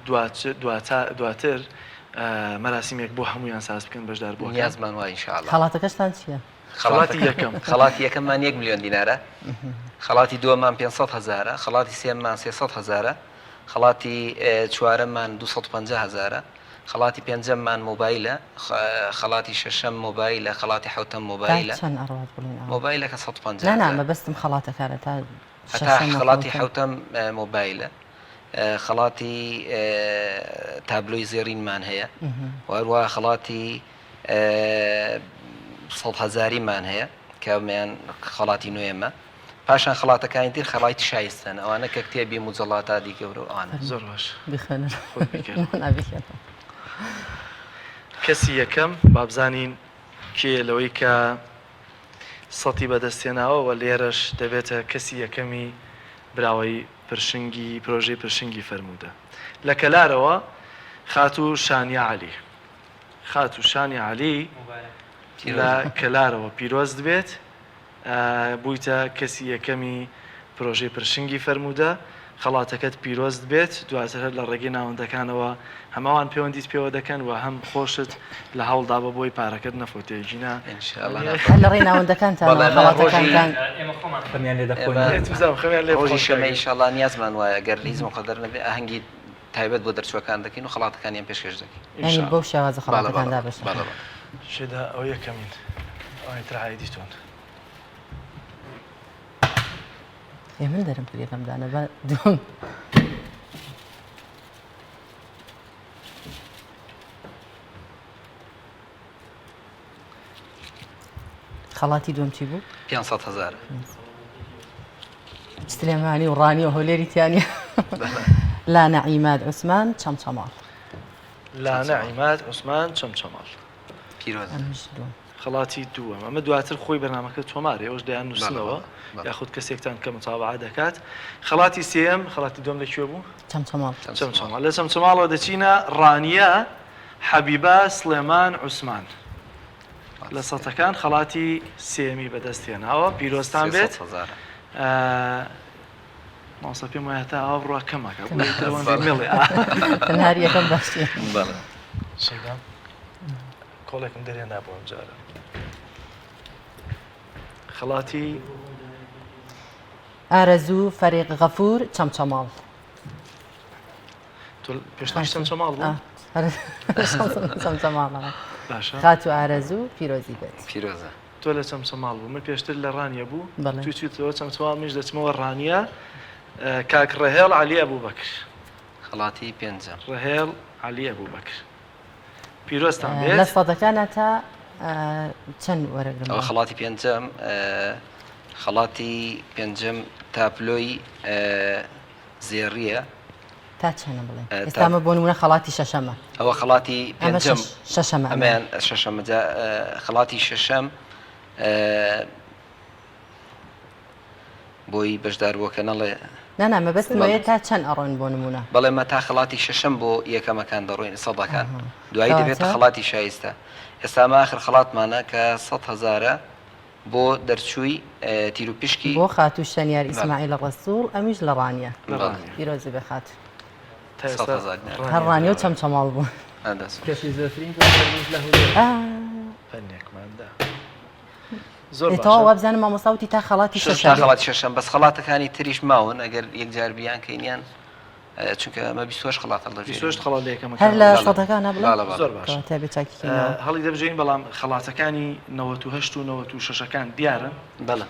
Speaker 2: دواتر مەراسیمێک بۆ هەموویان ساز بکەن بەشداربووەکان؟
Speaker 3: نیازمان وایە ان شاء اللە.
Speaker 1: خەڵاتەکەشتان چییە؟
Speaker 2: خەڵاتی یەکەم.
Speaker 3: خەڵاتی یەکەممان یەک ملیۆن دینارە، خەڵاتی دووەممان 500 هەزارە، خەڵاتی سێیەممان 300 هەزارە، خەڵاتی چوارەممان 250 هەزارە، خەڵاتی پێنجەممان مۆبایلە، خەڵاتی شەشەم مۆبایلە، خەڵاتی حەوتەم
Speaker 1: تا
Speaker 3: مۆبایلە.
Speaker 1: چەند ئەڕوات بڵێن ئەوە؟
Speaker 3: مۆبایلەکە 150
Speaker 1: نا نا
Speaker 3: هەزار.
Speaker 1: مەبەستم خەڵاتەکانە تا
Speaker 3: هەتا
Speaker 1: شەشەم و
Speaker 3: خەڵاتی
Speaker 1: حەوتەم.
Speaker 3: حەوتەم مۆبایلە. خەڵاتی تابلۆی زێڕینمان هەیە و هەروەها خەڵاتی سەد هەزاریمان هەیە کە ئەمەیان خەڵاتی نوێمە پاشان خەڵاتەکانی تر خەڵاتی شایستەن ئەوانە کە کتێبی موجەڵاتادی گەورە و ئەوانە.
Speaker 2: زۆر باش
Speaker 1: بخوێنەرەوە.
Speaker 2: خۆت بیکەرەوە.
Speaker 1: نا بیخوێنەوە.
Speaker 2: کەسی یەکەم بابزانین کێیە لەوەی کە سەتی بەدەست هێناوە و لێرەش دەبێتە کەسی یەکەمی براوەی پرشنگی پرۆژەی پرشنگی فەرموودە لە کەلارەوە خاتوو شانیە عەلی. خاتوو شانی عەلی لە کەلارەوە پیرۆزت بێت بوویتە کەسی یەکەمی پرۆژەی پرشنگی فەرموودە خەڵاتەکەت پیرۆزت بێت دواتر هەر لە ڕێگەی ناوەندەکانەوە هەماوان پەیوەندیت پێوە دەکەن و هەم خۆشت لە هەوڵدابە بۆی پارەکەت نەفەوتێ گینا
Speaker 1: هەر لە ڕێی ناوەندەکانتانەوە خەڵاتەکانتان
Speaker 5: ئێمە خۆمان خەمیان لێ دەخۆین
Speaker 3: ڕۆژی شەمە ئینشاڵڵا نیازمان وایە گەر هیچ مقەدەر نەبێ ئاهەنگی تایبەت بۆ دەرچووەکان دەکەین و خەڵاتەکانیان پێشکەش دەکەین.
Speaker 1: یانی بەو شێوازە خەڵاتەکان دابەش دەکەن.
Speaker 3: بەڵێ بەڵێ.
Speaker 2: شێدا ئەوە یەکەمین ئەوانی تر عایدی تۆن.
Speaker 1: ئێ من دەرم کرد یەکەم دانە بە دووەم. خەڵاتی دووەم چی بوو؟
Speaker 3: 500 هەزار.
Speaker 1: سلێمانی و ڕانی و هەولێری تیانە لانە عیماد عوسمان چەمچەماڵ.
Speaker 2: لانە عیماد عوسمان چەمچەماڵ.
Speaker 3: پیرۆز.
Speaker 1: ئەمەش دووەم.
Speaker 2: خەڵاتی دووەم ئەمە دواتر خۆی بەرنامەکە تۆمارە ئێوەش دەیان نووسنەوە یاخود کەسێکتان کە متابعە دەکات خەڵاتی سێیەم خەڵاتی دووەم لە کوێ بوو؟
Speaker 1: چەمچەماڵ.
Speaker 2: چەمچەماڵ لە چەمچەماڵەوە دەچینە ڕانیە حەبیبە سڵێمان عوسمان لە سەتەکان خەڵاتی سێیەمی بەدەست هێناوە پیرۆزتان بێت مامۆستا پێم وایە تا ئاوا بڕوا کەمەکە مێڵێ
Speaker 1: تەنها یەکەم باشی
Speaker 3: بەڵێ
Speaker 2: شەیدان کۆڵێکم دەرهێنا بۆ ئەم جارە خەڵاتی
Speaker 1: ئارەزوو فەریق غەفور چەمچەماڵ
Speaker 2: تۆ پێشتر چەمچەماڵ بوو
Speaker 1: چەمچەماڵ.
Speaker 2: باشە
Speaker 1: خاتوو ئارەزوو پیرۆزی بێت.
Speaker 3: پیرۆزە.
Speaker 2: تۆ لە چەمچەماڵ بوو من پێشتر لە ڕانیە بوو
Speaker 1: بەڵێ.
Speaker 2: تو چیتەوە چەمچەماڵ منیش دەچمەوە ڕانیە کاک ڕەهێڵ عەلی ئەبوبەکر.
Speaker 3: خەڵاتی پێنجەم.
Speaker 2: ڕەهێڵ عەلی ئەبوبەکر پیرۆزتان بێت.
Speaker 1: لە سەدەکانا تا چەند وەرەگرم؟
Speaker 3: ئەوە خەڵاتی پێنجەم خەڵاتی پێنجەم تاپلۆی زێڕییە.
Speaker 1: تا چەنە بڵێ ئێستا ئەمە بۆ نمونە خەڵاتی شەشەمە.
Speaker 3: ئەوە خەڵاتی پێنجەم
Speaker 1: شەشەمە
Speaker 3: ئەمەیان شەشەمە جا خەڵاتی شەشەم بۆی بەشداربووەکە نەڵێ.
Speaker 1: نا نا مەبەستم ئەوەیە تا چەند ئەڕۆین بۆ نمونە.
Speaker 3: بەڵێ مە تا خەڵاتی شەشەم بۆ یەکەمەکان دەڕۆین سەدەکان دوایی دەبێتە خەڵاتی شایستە ئێستا ئەمە ئاخر خەڵاتمانە کە سەد هەزارە بۆ دەرچووی تیروپشکی.
Speaker 1: بۆ خاتوو شەنیار ئیسماعیل ڕەسوڵ ئەمیش لە ڕانیە. پیرۆزی بێ خاتوو. هەر ڕانیە و چەمچەماڵ بوو.
Speaker 2: کەسی زۆرترین بەشداربووش لە هەولێر. پەنێکمان دا. زۆر باشە.
Speaker 1: تەواو وابزانم مامۆستا وتی تا خەڵاتی شەشەم.
Speaker 3: تا خەڵاتی شەشەم بەس خەڵاتەکانی تریش ماون ئەگەر یەکجار بیانکەین یان چونکە ئەمە 28 خەڵات هەڵدەبژێرین.
Speaker 2: 28 خەڵات لە یەکەمەکان.
Speaker 1: هەر لە سەدەکانە بڵێ؟
Speaker 3: بەڵێ بەڵێ.
Speaker 2: زۆر باشە.
Speaker 1: کەواتە بێ چاکی کەینەوە.
Speaker 2: هەڵی دەبژێرین بەڵام خەڵاتەکانی 98 و 96ەکان دیارن؟
Speaker 3: بەڵێ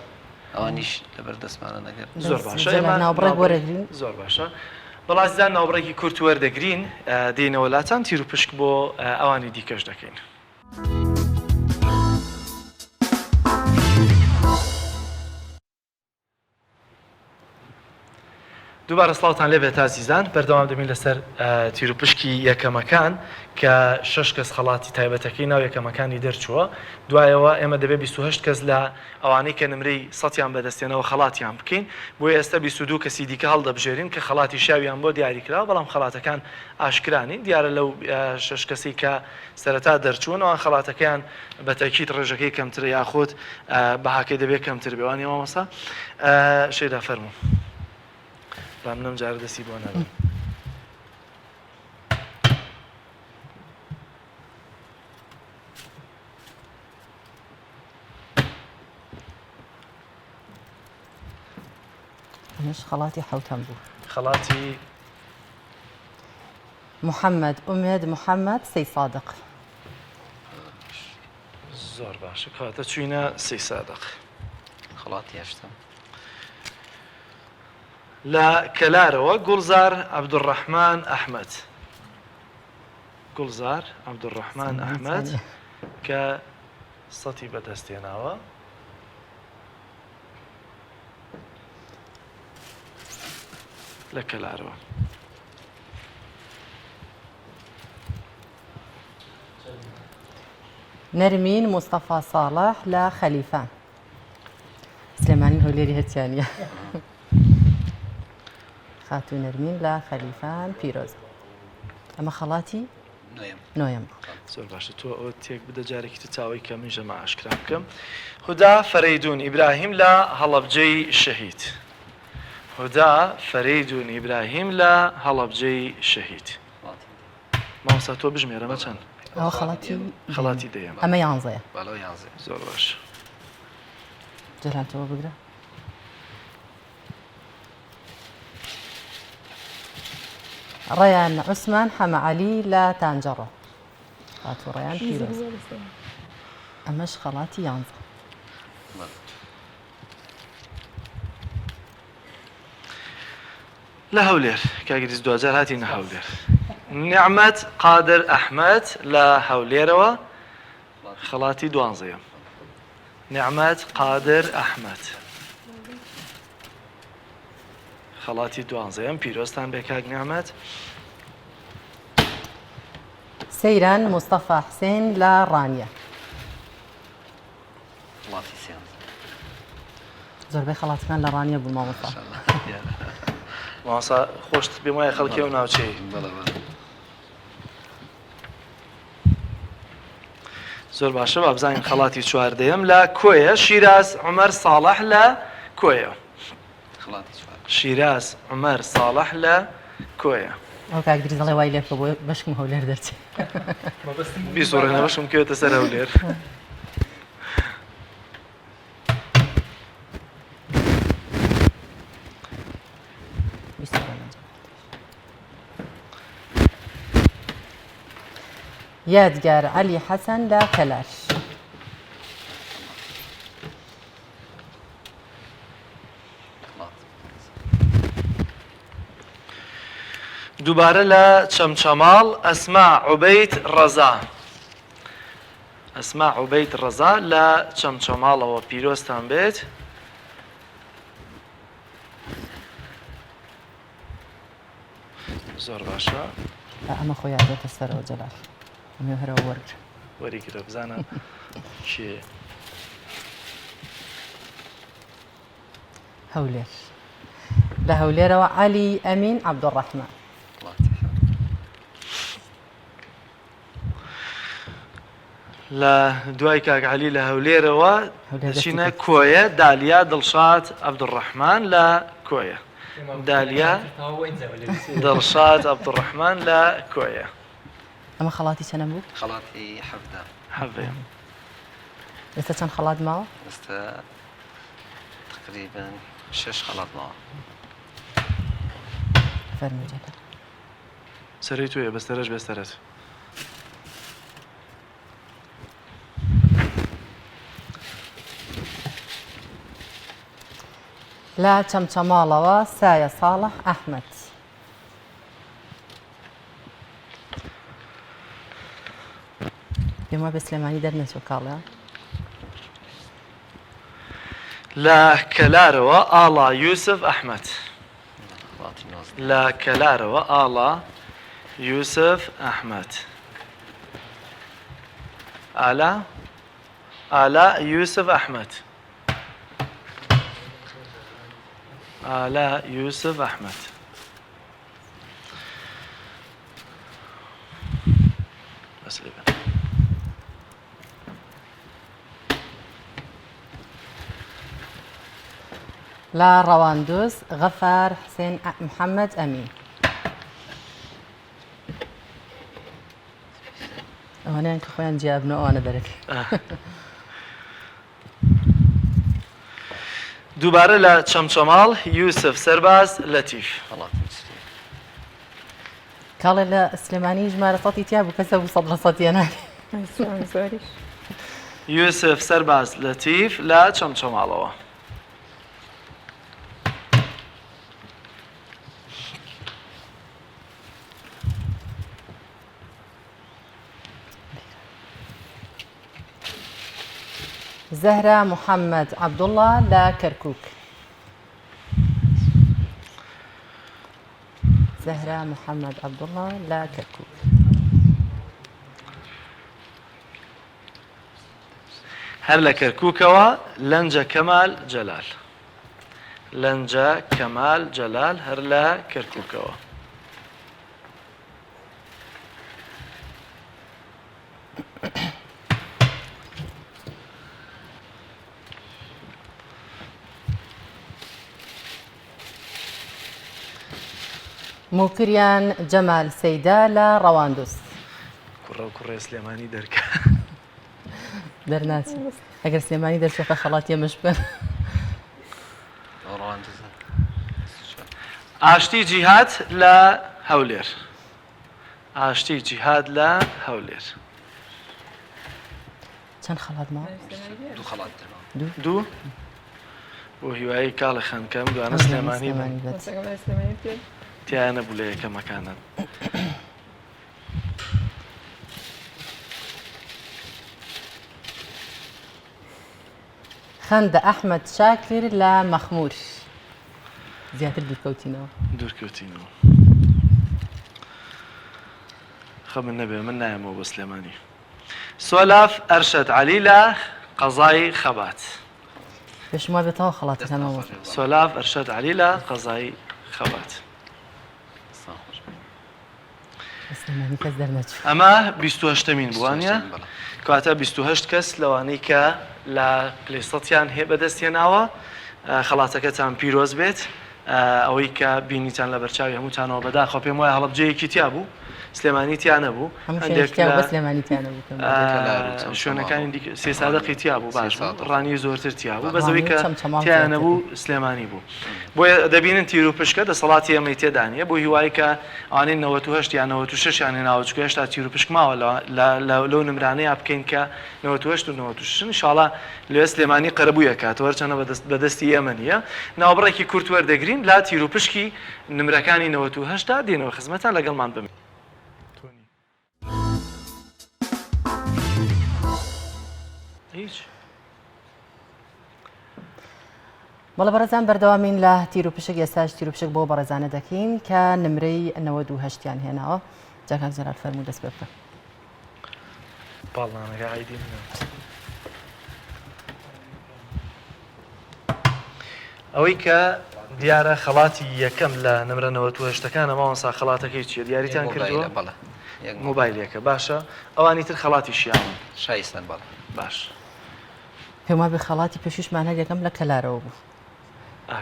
Speaker 3: ئەوانیش لەبەر دەستمانن ئەگەر.
Speaker 2: زۆر باشە ئێمە
Speaker 1: ناوبڕێک وەرەگرین.
Speaker 2: زۆر باشە بەڵا ئازیزان ناوبڕێکی کورت وەردەگرین دێینەوە لاتان تیروپشک بۆ ئەوانی دیکەش دەکەین. دووبارە سڵاوتان لێبێت ئازیزان بەردەوام دەبین لەسەر تیروپشکی یەکەمەکان کە شش کەس خەڵاتی تایبەتەکەی ناو یەکەمەکانی دەرچووە دوایەوە ئێمە دەبێت 28 کەس لە ئەوانەی کە نمرەی سەتیان بەدەستێنەوە خەڵاتیان بکەین بۆ ئێستا 22 کەسی دیکە هەڵدەبژێرین کە خەڵاتی شاویان بۆ دیاریکراوە بەڵام خەڵاتەکان ئاشکرانین دیارە لەو شش کەسی کە سەرەتا دەرچوون ئەوان خەڵاتەکەیان بە تەئکید ڕێژەکەی کەمترە یاخود بەهاکەی دەبێت کەمتر بێ وانیە مامۆستا شەیدا فەرموو با من ئەم جارە دەستی بۆ نەبم.
Speaker 1: ئەمەش خەڵاتی حەوتەم بوو.
Speaker 2: خەڵاتی
Speaker 1: محەمەد ئومێد محەمەد سەی سادق.
Speaker 2: زۆر باشە کەواتە چوینە سەی سادق.
Speaker 3: خەڵاتی هەشتەم.
Speaker 2: لە کەلارەوە گوڵزار عەبدولڕەحمان ئەحمەد. گوڵزار عەبدولڕەحمان ئەحمەد کە سەتی بەدەست هێناوە. لە کەلارەوە.
Speaker 1: نەرمین مستەفا ساڵح لە خەلیفان سلێمانی هەولێری هەرچیانە خاتوو نەرمین لە خەلیفان پیرۆزە ئەمە خەڵاتی نۆیەم.
Speaker 2: زۆر باشە تۆ ئەوە تێک بدە جارێکی تر چاوەی کە منیش ئەمە ئاشکرا بکەم هودا فەرەیدون ئیبراهیم لە هەڵەبجەی شەهید هودا فەرەیدون ئیبراهیم لە هەڵەبجەی شەهید مامۆستا تۆ بژمێرە ئەمە چەند
Speaker 1: ئەوە خەڵاتی
Speaker 2: خەڵاتی دەیەم
Speaker 1: ئەمە یانزەیە
Speaker 3: بەڵێ یانزەیە
Speaker 2: زۆر باش
Speaker 1: جەلال تۆ بگرە ڕەیان عوسمان حەمە عەلی لە تانجەڕۆ خاتوو ڕەیان پیرۆز ئەمەش خەڵاتی یانزە.
Speaker 2: لە هەولێر کاگریس دوجار هاتینە هەولێر نعمەت قادر ئەحمەد لە هەولێرەوە خەڵاتی دوانزەیەم نعمەت قادر ئەحمەد خەڵاتی دوانزەیەم پیرۆزتان بێ کاک نعمەت.
Speaker 1: سەیران مستەفا حسێن لە ڕانیە.
Speaker 3: خەڵاتی سێانزە.
Speaker 1: زۆربەی خەڵاتەکان لە ڕانیە بوون مامۆستا.
Speaker 2: مامۆستا خۆشت پێم وایە خەڵکی ئەو ناوچەیە.
Speaker 3: بەڵێ بەڵێ.
Speaker 2: زۆر باشە با بزانین خەڵاتی چواردەیەم لە کۆیە شیراز عومەر ساڵح لە کۆیە شیراز عومەر ساڵح لە کۆیە.
Speaker 1: ئەو کاک دریس دەڵێ وای لێ بکە بۆ بەشکم هەولێر دەرچێ.
Speaker 2: بیسوڕێنە بەشکم بکەوێتە سەر هەولێر.
Speaker 1: یادگار عەلی حەسەن لە کەلار.
Speaker 2: دووبارە لە چەمچەماڵ ئەسما عوبەید ڕەزا. ئەسما عوبەید ڕەزا لە چەمچەماڵەوە پیرۆزتان بێت. زۆر باشە.
Speaker 1: ئەمە خۆی ئەبێتە سەرەوە جەلال. ئەمێ هەرەوە وەرگرە.
Speaker 2: وەریگرە بزانە کێ.
Speaker 1: هەولێر. لە هەولێرەوە عەلی ئەمین عەبدولڕەحمان.
Speaker 2: لە دوای کاک عەلی لە هەولێرەوە دەچینە کۆیە دالیا دڵشاد عەبدولڕەحمان لە کۆیە دالیا دڵشاد عەبدولڕەحمان لە کۆیە.
Speaker 1: ئەمە خەڵاتی چەنە بوو؟
Speaker 3: خەڵاتی حەڤدە.
Speaker 2: حەڤدە.
Speaker 1: ئێستا چەند خەڵات ماوە؟
Speaker 3: ئێستا تقریبا شەش خەڵات ماوە.
Speaker 1: فەرموو جەلال.
Speaker 2: سەرەی تۆیە بەس سەرەش بێ سەرەت.
Speaker 1: لە چەمچەماڵەوە سایە ساڵح ئەحمەد. پێم وابێ سلێمانی دەرنەچوو کاڵێ.
Speaker 2: لە کەلارەوە ئاڵا یوسف ئەحمەد. لە کەلارەوە ئاڵا یوسف ئەحمەد. ئالا ئالا یوسف ئەحمەد. ئالا یوسف ئەحمەد.
Speaker 1: لە ڕەواندوز غەفار حسێن محەممەد ئەمین. ئەوانیان کە خۆیان جیابنەوە ئەوانە دەرەکە.
Speaker 2: دووبارە لە چەمچەماڵ یوسف سەرباز لەتیف.
Speaker 1: کاڵێ لە سلێمانی ژمارە سەتی تیا بوو کەسە بوو سەد لە سەد یەناکە.
Speaker 4: زۆریش.
Speaker 2: یوسف سەرباز لەتیف لە چەمچەماڵەوە.
Speaker 1: زەهرا محەممەد عەبدوڵڵا لە کەرکووک. زەهرا محەممەد عەبدوڵڵا لە کەرکووک.
Speaker 2: هەر لە کەرکووکەوە لەنجە کەمال جەلال. لەنجە کەمال جەلال هەر لە کەرکووکەوە.
Speaker 1: موکریان جەمال سەیدا لە ڕەواندوز.
Speaker 2: کوڕە و کوڕێ سلێمانی دەرکە.
Speaker 1: دەرناچن ئەگەر سلێمانی دەرچێتە خەڵاتی ئەمەش بکەن.
Speaker 2: ئاشتی جیهاد لە هەولێر. ئاشتی جیهاد لە هەولێر.
Speaker 1: چەند خەڵات ماوە؟
Speaker 3: دوو خەڵات تر ماوە.
Speaker 2: دوو؟ بۆ هیوایی کاڵێ خان کەم دوانە سلێمانی بن. تیایە نەبوو لە یەکەمەکانە.
Speaker 1: خەندە ئەحمەد شاکر لە مەخمور. زیاتر دوورکەوتینەوە.
Speaker 2: دوورکەوتینەوە. خەمت نەبێ من نایەمەوە بۆ سلێمانی. سۆلاف ئەرشەد عەلی لە قەزای خەبات.
Speaker 1: پێشم وابێ تەواو خەڵاتەکان ماوە.
Speaker 2: سۆلاف ئەرشەد عەلی لە قەزای خەبات.
Speaker 1: سلێمانی کەس دەرنەچوو.
Speaker 2: ئەمە بیست و هەشتەمین بوو وانیە؟ کەواتە 28 کەس لەوانەی کە لە پلەی سەتیان هێ بەدەست هێناوە خەڵاتەکەتان پیرۆز بێت. ئەوەی کە بینیتان لە بەرچاوی هەمووتانەوە بەداخەوە پێم وایە هەڵەبجەیەکی تیا بوو سلێمانی تیا نەبوو هەندێک شوێنەکانی دیکە سێسادەقی تیا بوو باش ڕانی زۆرتر تیا بوو بەزەوەی کە تیا نەبوو سلێمانی بوو بۆیە دەبینن تیر و پشکە دەسەڵاتی ئێمەی تێدا نییە بۆ هیوای کە ئەوانەی 98 یان 96 یان هێناوە چونکە هێشتا تیر و پشک ماوە لەو نمرانەیە بکەین کە 98 و 96 ئینشاڵا لێ سلێمانی قەرەبووی ئەکاتەوە هەرچەندە بەدەستی ئێمە نییە ناوبڕێکی کورت وەردەگرین لا تیروپشکی نمرەکانی 98 دا دێنەوە خزمەتان لەگەڵمان بمێنن. هیچ.
Speaker 1: بەڵێ بەڕێزان بەردەوامین لە تیروپشک ئێستاش تیروپشک بۆ بەڕێزانە دەکەین کە نمرەی 98یان هێناوە جا کاک جەلال فەرموو دەست پێ بکە.
Speaker 2: پاڵنانەکە ئایدی منە. ئەوەی کە دیارە خەڵاتی یەکەم لە نمرە 98ەکانە مامۆستا خەڵاتەکەی چییە دیاریتان کردووە
Speaker 3: بەڵێ
Speaker 2: مۆبایلێکە باشە ئەوانی تر خەڵاتی شیاون
Speaker 3: شایستن بەڵێ
Speaker 2: باش
Speaker 1: پێم وابێ خەڵاتی پێشووشمان هەر یەکەم لە کەلارەوە بوو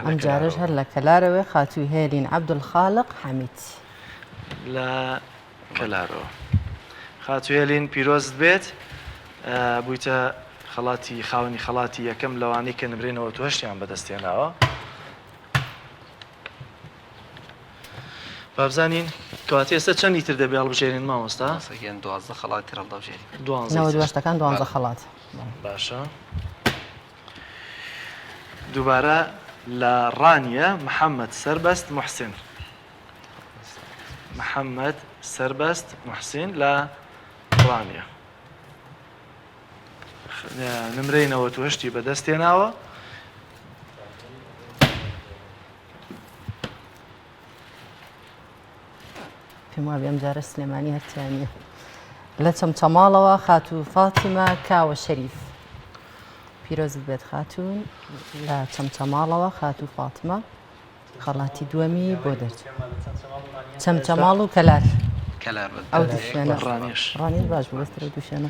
Speaker 1: ئەم جارەش هەر لە کەلارەوەی خاتوو هێلین عەبدولخالق حەمید
Speaker 2: لە کەلارەوە. خاتوو هێلین پیرۆزت بێت بوویتە خەڵاتی خاوەنی خەڵاتی یەکەم لەوانەی کە نمرەی 98 یان بەدەست هێناوە. بابزانین کەواتە ئێستا چەندی تر دەبێ هەڵبژێرین مامۆستا؟
Speaker 3: مامۆستا دوازدە خەڵات تر هەڵدەبژێرین.
Speaker 2: دوانزە
Speaker 1: نەوەد دوانزە خەڵات.
Speaker 2: باشە. دووبارە لە ڕانیە محەممەد سەربەست محسن. محەممەد سەربەست محسین لە ڕانیە نمرەی 98 بەدەست هێناوە.
Speaker 1: پێم وابێ ئەم جارە سلێمانی هەرتیان نییە لە چەمچەماڵەوە خاتوو فاتیمە کاوە شەریف پیرۆزت بێت خاتوون لە چەمچەماڵەوە خاتوو فاتمە خەڵاتی دووەمی بۆ دەرچوو چەمچەماڵ و کەلار ئەو دوو شوێنە ڕانیش باش بوو بەستر ئەو دوو شوێنە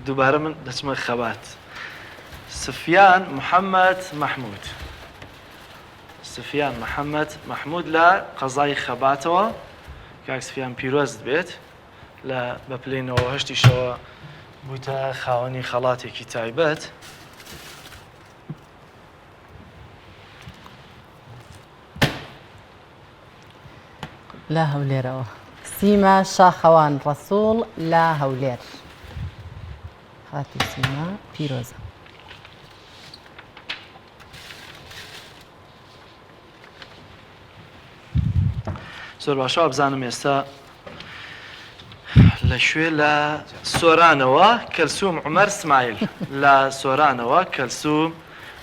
Speaker 2: دووبارە من دەچمە خەبات سفیان محەممەد مححمود سفیان محەممەد مححمود لە قەزای خەباتەوە کاک سفیان پیرۆزت بێت لە بە پلەی 98یشەوە بوویتە خاوەنی خەڵاتێکی تایبەت.
Speaker 1: لە هەولێرەوە سیما شاخەوان ڕەسوڵ لە هەولێر خاتوو سیما پیرۆزە.
Speaker 2: زۆر باشە وابزانم ئێستا لە کوێ لە سۆرانەوە کەلسوم عمر سمایل لە سۆرانەوە کەلسوم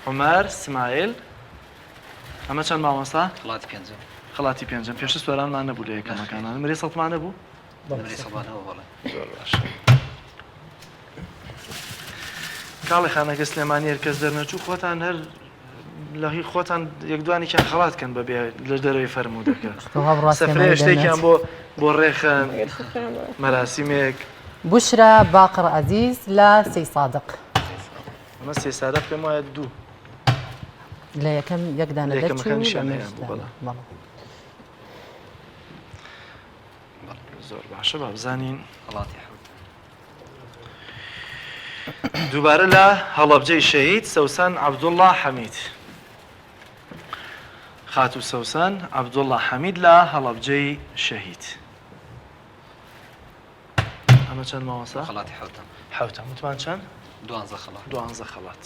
Speaker 2: عمر سمایل ئەمە چەند مامۆستا
Speaker 3: خڵاتی پێنجەم
Speaker 2: خڵاتی پێنجەم پێشتر سۆرانمان نەبوو لە یەکەمەکانە نمرەی سەدمان نەبوو
Speaker 3: نمرەی سەدمان هەبوو بەڵێ
Speaker 2: زۆر باشە کاڵێ خانەکە سلێمانی هەر کەس دەرنەچوو خۆتان هەر لە هی خۆتان یەک دوانێکیان خەڵات کەن بە بێ لە دەرەوەی فەرموودەکە سەفرەیە شتێکیان بۆ بۆ ڕێخەن مەراسیمێک.
Speaker 1: بوشرا باقر عەزیز لە سەیسادق.
Speaker 2: ئەمە سەیسادق پێم وایە دوو.
Speaker 1: لە یەکەم یەک دانە دەرچوو
Speaker 2: بەڵێ. زۆر باشە با بزانین.
Speaker 3: خەڵاتی حەوت.
Speaker 2: دووبارە لە هەڵەبجەی شەهید سەوسەن عەبدوڵڵا حەمید. خاتوو سەوسەن عەبدوڵڵا حەمید لە هەڵەبجەی شەهید. ئەمە چەند مامۆستا؟
Speaker 3: خەڵاتی حەوتەم.
Speaker 2: حەوتەم وتمان چەند؟
Speaker 3: دوانزە خەڵات.
Speaker 2: دوانزە خەڵات.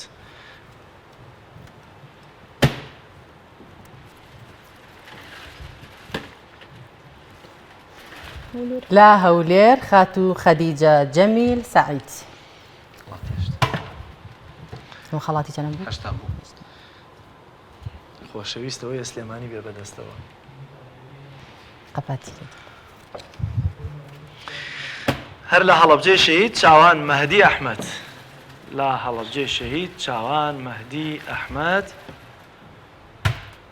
Speaker 1: لە هەولێر خاتوو خەدیجە جەمیل سەعید. خەڵاتی چەنەم بوو؟
Speaker 3: هەشتام بوو.
Speaker 2: خۆشەویستەوەی سلێمانی بێ بەدەستەوە.
Speaker 1: قەپاتی.
Speaker 2: هەر لە هەڵەبجەی شەهید چاوان مەهدی ئەحمەد لە هەڵەبجەی شەهید چاوان مەهدی ئەحمەد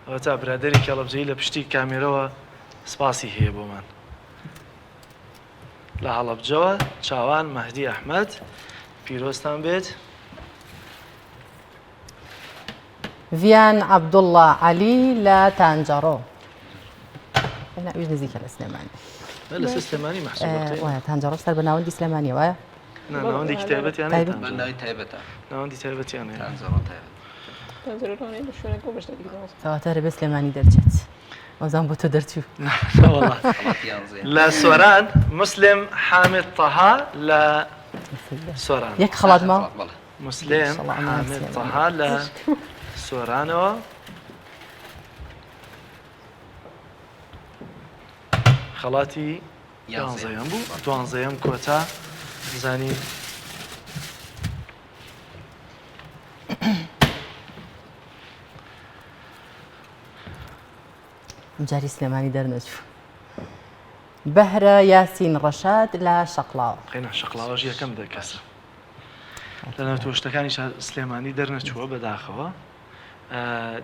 Speaker 2: ئەوەتا برادەرێکی هەڵەبجەیی لە پشتی کامێرەوە سپاسی هەیە بۆمان لە هەڵەبجەوە چاوان مەهدی ئەحمەد پیرۆزتان بێت.
Speaker 1: ڤیان عەبدوڵڵا عەلی لە تانجەڕۆ. ئەویش نزیکە لە سلێمانی.
Speaker 2: لەسەر سلێمانی مەحسوبە.
Speaker 1: وایە تانجەڕۆ سەر بە ناوەندی سلێمانیە وایە؟
Speaker 2: نا ناوەندێکی تایبەتیان هەیە تانجەڕۆ.
Speaker 3: ناوی تایبەتە.
Speaker 2: ناوەندی تایبەتیان هەیە.
Speaker 3: تانجەڕۆ تایبەت.
Speaker 4: تانجەڕۆ لەوانەیە لە شوێنێک بۆ بەشداری کردن.
Speaker 1: کەواتە هەرەبێ سلێمانی دەرچێت. وەزان بۆ تۆ دەرچوو.
Speaker 2: وەڵا. لە سۆران موسلم حامد تەها لە سۆران.
Speaker 1: یەک خەڵات ماوە؟
Speaker 2: موسلم حامد تەها لە سۆرانەوە. خەڵاتی یانزەیەم بوو دوانزەیەم کۆتا بزانین
Speaker 1: جاری سلێمانی دەرنەچوو بەهرە یاسین ڕەشاد لە شەقڵاوە
Speaker 2: قەینا شەقڵاوەش یەکەم دەکەسە لە نەوتوشتەکانی سلێمانی دەرنەچووە بەداخەوە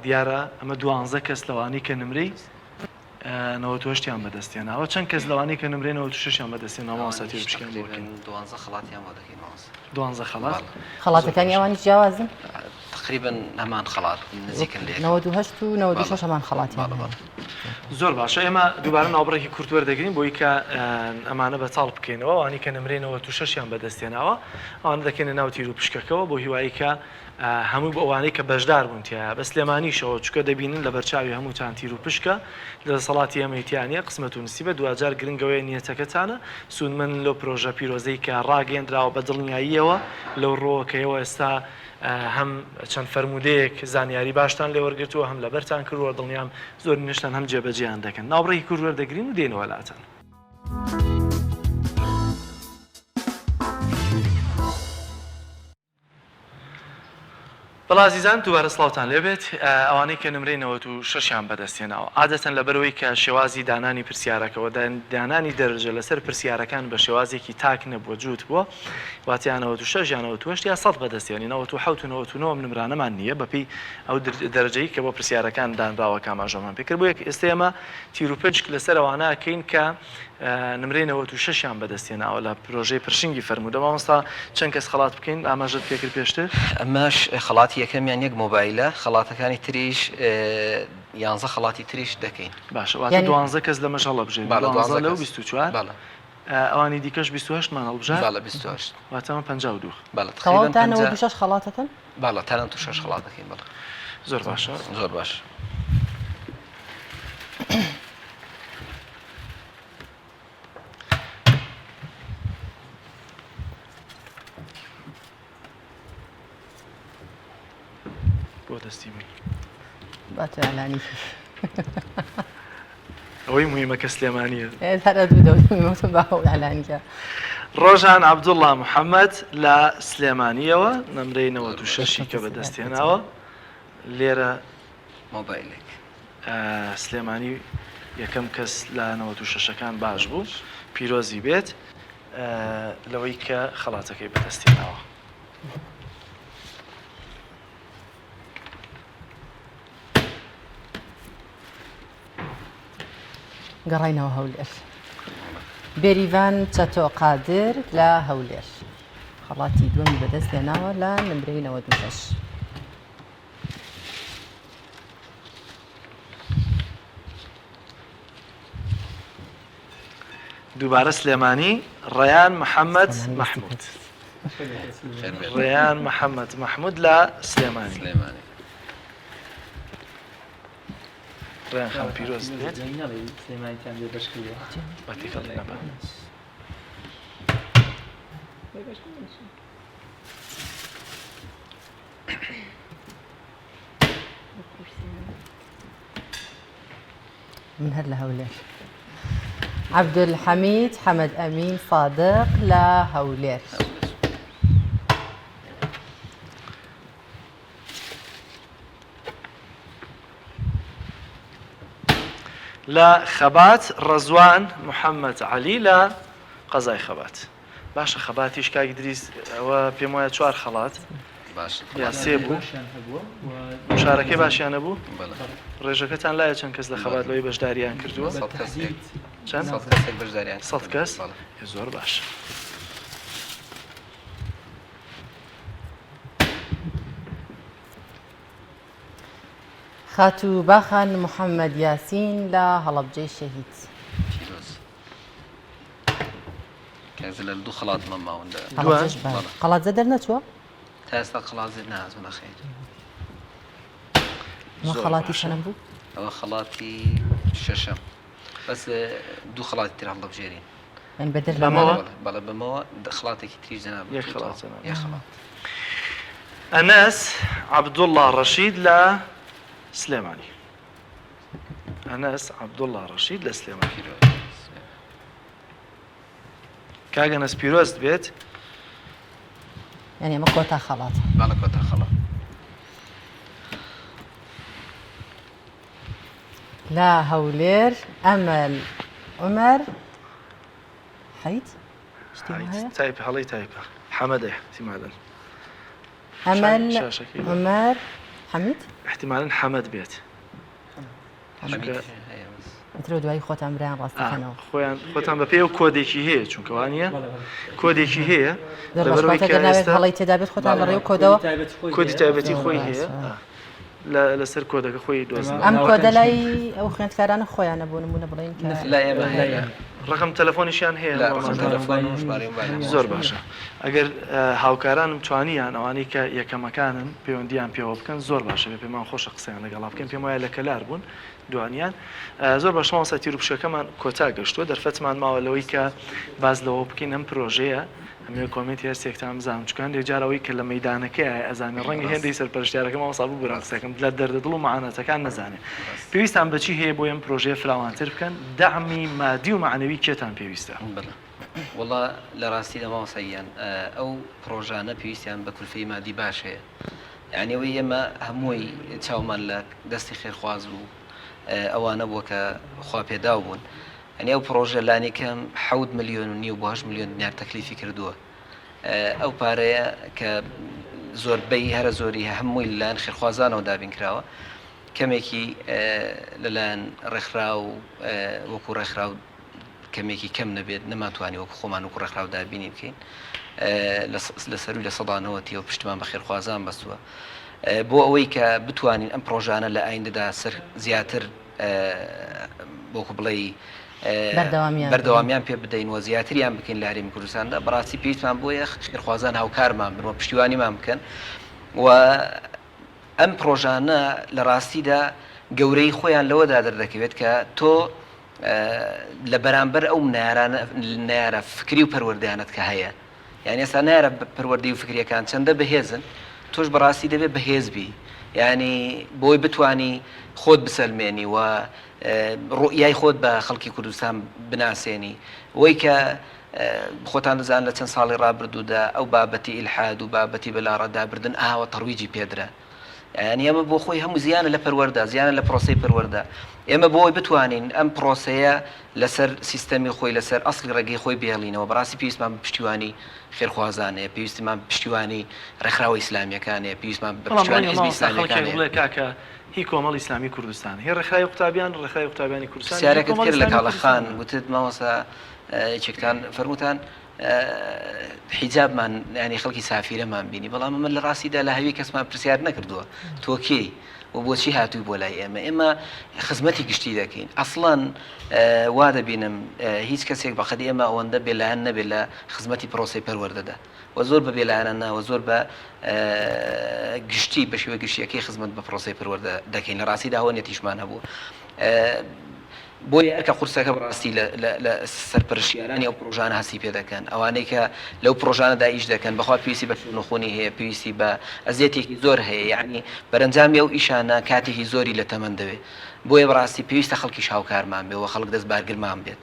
Speaker 2: دیارە ئەمە دوانزە کەس لەوانەی کە نمرەی 98یان بەدەستێناوە چەند کەس لەوانەی کە نمرەی 96یان بەدەستێناوە مامۆستا تیرپشکیان بۆ بکەین
Speaker 3: دوانزە خەڵاتیان بۆ دەکەین مامۆستا
Speaker 2: دوانزە خەڵات
Speaker 1: خەڵاتەکانی ئەوانیش جیاوازن
Speaker 3: تقریبا هەمان خەڵات نزیکن لە یەک
Speaker 1: 98 و 96 هەمان خەڵاتیان هەیە.
Speaker 2: زۆر باشە ئێمە دووبارە ناوبڕێکی کورت وەردەگرین بۆی کە ئەمانە بەتاڵ بکەینەوە ئەوانی کە نمرەی 96یان بەدەستێناوە ئەوانە دەکەینە ناو تیر و پشکەکەوە بۆ هیوایی کە هەموو بۆ ئەوانەی کە بەشدار بوون تیایا بە سلێمانیشەوە چونکە دەبینن لەبەرچاوی هەمووتان تیروپشکە لە دەسەڵاتی ئێمەی تیا نیە قسمەت و نسیبە دواجار گرنگ ئەوەیە نیەتەکەتانە سوودمەندن لەو پرۆژە پیرۆزەی کە ڕاگەیەندراوە بە دڵنیاییەوە لەو ڕووەوە کە ئێوە ئێستا هەم چەند فەرموودەیەک زانیاری باشتان لێ وەرگرتووە هەم لەبەرتان کردووە دڵنیام زۆرینەشتان هەم جێبەجێیان دەکەن ناوبڕێکی کورت وەردەگرین و دێینەوە لاتان. بەڵێ ئازیزان دووبارە سڵاوتان لێبێت ئەوانەی کە نمرەی 96 یان بەدەستهێناوە عادەتەن لەبەرئەوەی کە شێوازی دانانی پرسیارەکە و دانانی دەرەجە لەسەر پرسیارەکان بە شێوازێکی تاک نەبووە جووت بووە واتە یا 96 یا 98 یا 100 بەدەستهێنی 97 و 99 ئەم نمرانەمان نییە بەپێی ئەو دەرەجەی کە بۆ پرسیارەکان دانراوە کە ئاماژەمان پێکرد بۆیە ئێستا ئێمە تیروپشک لەسەر ئەوانە ئەکەین کە نمرەی 96 یان بەدەست هێناوە لە پرۆژەی پرشنگی فەرموودە مامۆستا چەند کەس خەڵات بکەین ئاماژەت پێکرد پێشتر؟
Speaker 3: ئەمەش خەڵاتی یەکەمیان یەک مۆبایلە خەڵاتەکانی تریش یانزە خەڵاتی تریش دەکەین.
Speaker 2: باشە واتە دوانزە کەس لەمەش هەڵەبژێرین دوانزە لەو 24 ئەوانی دیکەش 28 مان هەڵبژارد
Speaker 3: بەڵێ 28
Speaker 2: واتە ئەمە 52
Speaker 3: بەڵێ تقریبا
Speaker 1: تەواو تا 96 خەڵاتەکەن؟
Speaker 3: بەڵێ تا 96 خەڵات دەکەین بەڵێ.
Speaker 2: زۆر باشە
Speaker 3: زۆر باش.
Speaker 2: بۆ دەستی من
Speaker 1: با تۆ ئیعلانی
Speaker 2: ئەوەی مهمە کە سلێمانیە
Speaker 1: ڕۆژان
Speaker 2: عەبدوڵڵا محەممەد لە سلێمانیەوە نمرەی 96 کە بەدەستهێناوە لێرە
Speaker 3: مۆبایلێک.
Speaker 2: سلێمانی یەکەم کەس لە 96ەکان باش بوو پیرۆزی بێت لەوەی کە خەڵاتەکەی بەدەستهێناوە.
Speaker 1: گەڕاینەوە هەولێر. بێریڤان چەتۆ قادر لە هەولێر خەڵاتی دووەمی بەدەست هێناوە لە نمرەی 96.
Speaker 2: دووبارە سلێمانی ڕەیان محەممەد مەحمود ڕێیان محەممەد مەحمود لە سلێمانی ڕێیان خان پیرۆز بێت بە تێکەڵی نەبا.
Speaker 1: من هەر لە هەولێر عەبدولحەمید حەمەد ئەمین سادق لە هەولێر.
Speaker 2: لە خەبات ڕەزوان محەممەد عەلی لە قەزای خەبات. باشە خەباتیش کاک ئیدریس ئەوە پێم وایە چوار خەڵات یا سێ بوو شارەکەی باشیان نەبوو ڕێژەکەتان لایە چەند کەس لە خەبات لەوەی بەشداریان کردووە چەند سەد کەس زۆر باش.
Speaker 1: خاتوو باخان محەممەد یاسین لە هەڵەبجەی شەهید.
Speaker 3: پیرۆز. کاک جەلال دوو خەڵات مە ماون لە
Speaker 1: هەڵەبجەش بە
Speaker 3: بەڵێ.
Speaker 1: قەڵادزە دەرنەچووە؟
Speaker 3: تا ئێستا قەڵادزە نەهاتوو نەخەیر.
Speaker 1: ئەمە
Speaker 2: زۆر
Speaker 1: خەڵاتی
Speaker 2: باشە.
Speaker 1: چەنەم بوو؟
Speaker 3: ئەوە خەڵاتی شەشەم. بەس دوو خەڵاتی تر هەڵدەبژێرین.
Speaker 1: یانی بەدەر
Speaker 2: بەمەوە؟
Speaker 1: لەمەوە؟
Speaker 3: بەڵێ بەڵێ بەمەوە خەڵاتێکی تریش جەنابت
Speaker 2: یەک
Speaker 3: و
Speaker 2: خەڵات
Speaker 3: تەواو.
Speaker 2: جەنابت.
Speaker 3: یەک خەڵات.
Speaker 2: ئەنەس عەبدوڵڵا ڕەشید لە سلێمانی. ئەنەس عەبدوڵڵا ڕەشید لە سلێمانی.
Speaker 3: پیرۆز.
Speaker 2: کاک ئەنەس پیرۆزت بێت.
Speaker 1: یانی ئەمە کۆتا خەڵاتە.
Speaker 3: بەڵێ کۆتا خەڵات.
Speaker 1: لە هەولێر ئەمەل عومەر حەید شتی وا هەیە؟
Speaker 2: تایپ هەڵەی تایپە حەمەدە احتیمالەن
Speaker 1: ئەمەل عومەر حەمید
Speaker 2: احتیمالەن حەمەد بێت
Speaker 1: ئیتر دوایی خۆتان برایان ڕاست دەکەنەوە.
Speaker 2: خۆیان خۆتان بە پێی ئەو کۆدێکی هەیە چونکە وانە کۆدێکی هەیە
Speaker 1: زۆر باش کاتێک گەر ناوێک هەڵەی تێدا بێت خۆتان لە ڕێی کۆدەوە
Speaker 2: کۆدی تایبەتی خۆی هەیە لەسەر کۆدەکە خۆی دۆزن
Speaker 1: ئەم کۆدە لای ئەو خوێندکارانە خۆیانە بۆ نمونە بڵێین کە
Speaker 3: لای ئێمە هەیە
Speaker 2: ڕقم تەلەفۆنیشیان هەیە
Speaker 3: لا ڕقم تەلەفۆن و ژمارەی مۆبایلیان
Speaker 2: زۆر باشە ئەگەر هاوکارانم توانیان ئەوانەی کە یەکەمەکانن پەیوەندیان پێوە بکەن زۆر باشە بێ پێمان خۆشە قسەیان لەگەڵا بکەین پێم وایە لە کەلار بوون دوانیان زۆر باشە مامۆستا تیروپشکەکەمان کۆتا گەشتووە دەرفەتمان ماوە لەوەی کە باس لەوە بکەین ئەم پرۆژەیە ئەمەوێ کۆمێنتی هەرسێکتان بزانم چونکە هەندێک جار ئەوەی کە لە مەیدانەکەیە ئەزانێ ڕەنگە هێندەی سەرپەرشتیارەکە مامۆستا ببورن قسەکەم لە دەردە دڵ و مەعاناتەکان نەزانێ پێویستان بەچی هەیە بۆ ئەم پرۆژەیە فراوانتر بکەن دەعمی مادی و مەعنەوی کێتان پێویستە؟
Speaker 3: بەڵێ وەڵا لە ڕاستیدا مامۆستا گیان ئەو پڕۆژانە پێویستیان بە کولفەی مادی باش هەیە یانی ئەوەی ئێمە هەمووی چاومان لە دەستی خێرخواز و ئەوانە بووە کە خوا پێداو بوون یانی ئەو پڕۆژە لانی کەم حەوت ملیۆن و نیو بۆ هەشت ملیۆن دینار تەکلیفی کردووە ئەو پارەیە کە زۆربەی هەرە زۆری هەمووی لەلایەن خێرخوازانەوە دابین کراوە کەمێکی لەلایەن ڕێکخراو وەکو ڕێکخراو کەمێکی کەم نەبێت نەمانتوانی وەکو خۆمان وەکو ڕێکخراو دابینی بکەین لە سەروی لە سەدانەوەتیەوە پشتمان بە خێرخوازان بەستووە بۆ ئەوەی کە بتوانین ئەم پرۆژانە لە ئایندەدا سەر زیاتر وەکو بڵێی بەردەوامیان پێ بدەین و زیاتریان بکەین لە هەرێمی کوردستاندا بەڕاستی پێویستمان بۆیە خێرخوازان هاوکارمان بن و پشتیوانیمان بکەن و ئەم پرۆژانە لە ڕاستیدا گەورەی خۆیان لەوەدا دەردەکەوێت کە تۆ لە بەرامبەر ئەو نەیارە فکری و پەروەردەیانەت کە هەیە یانی ئێستا نەیارە پەروەردەی و فکریەکان چەندە بەهێزن تۆش بەڕاستی دەبێت بەهێز بی یانی بۆی بتانی خۆت بسەلمێنی و ڕوئیای خۆت بە خەڵکی کوردستان بناسێنی وەی کە خۆتان دەزان لە چەند ساڵی ڕابردوودا ئەو بابەتی ئیلحاد و بابەتی بەلاڕەدابردن ئاوە تەڕویجی پێدرا یانی ئەمە بۆ خۆی هەموو زیانە لە پەروەردە، زیانە لە پرۆسەی پەروەردە. ئێمە بۆ ئەوەی بتوانین ئەم پرۆسەیە لەسەر سیستەمی خۆی، لەسەر ئەسڵی ڕێگەی خۆی بهێڵینەوە، بەڕاستی پێویستمان بە پشتیوانی خێرخوازان هەیە، پێویستمان بە پشتیوانی ڕێکخراوە ئیسلامییەکان هەیە، پێویستمان بە
Speaker 2: بەڵام
Speaker 3: پشتیوانی
Speaker 2: ڕەنگە
Speaker 3: حیزبی
Speaker 2: مامۆستا
Speaker 3: ئیسلامییەکان
Speaker 2: خەڵکێک
Speaker 3: هەیە.
Speaker 2: بڵێ کاکە هی کۆمەڵی ئیسلامی کوردستانە، هی ڕێکخراوی قوتابیان، ڕێکخراوی قوتابیانی کوردستان، هی
Speaker 3: پرسیارێکت
Speaker 2: کۆمەڵی
Speaker 3: کرد لە
Speaker 2: ئیسلامی
Speaker 3: کاڵە خان،
Speaker 2: کوردستانە.
Speaker 3: گوتت مامۆستا یەکێکتان فەرمووتان حیجابمان یانی خەڵکی سافیرەمان بینی بەڵام ئەمە لە ڕاستیدا لە هەوی کەسمان پرسیار نەکردووە تۆ کێی و بۆچی هاتووی بۆ لای ئێمە ئێمە خزمەتی گشتی دەکەین ئەسڵەن وا دەبینم هیچ کەسێک بەقەد ئێمە ئەوەندە بێلایەن نەبێت لە خزمەتی پرۆسی پەروەردەدا و زۆر بە بێلایەنە ناوە زۆر بە گشتی بە شێوە گشتیەکەی خزمەت بە پرۆسی پەروەردە دەکەین لە ڕاستیدا هەوە نێتیشمان هەبوو بۆیە ئەرکە قورسەکە بەڕاستی لە سەرپەرشتیارانی ئەو پڕۆژانە هەستی پێ دەکەن، ئەوانەی کە لەو پڕۆژانەدا ئیش دەکەن، بەخوا پێویستی بە شەونخونی هەیە، پێویستی بە ئەزیەتێکی زۆر هەیە، یەعنی بەرەنجامی ئەو ئیشانە کاتێکی زۆری لە تەمەن دەوێ، بۆیە بەڕاستی پێویستە خەڵکیش هاوکارمان بێ و خەڵک دەست بارگرمان بێت،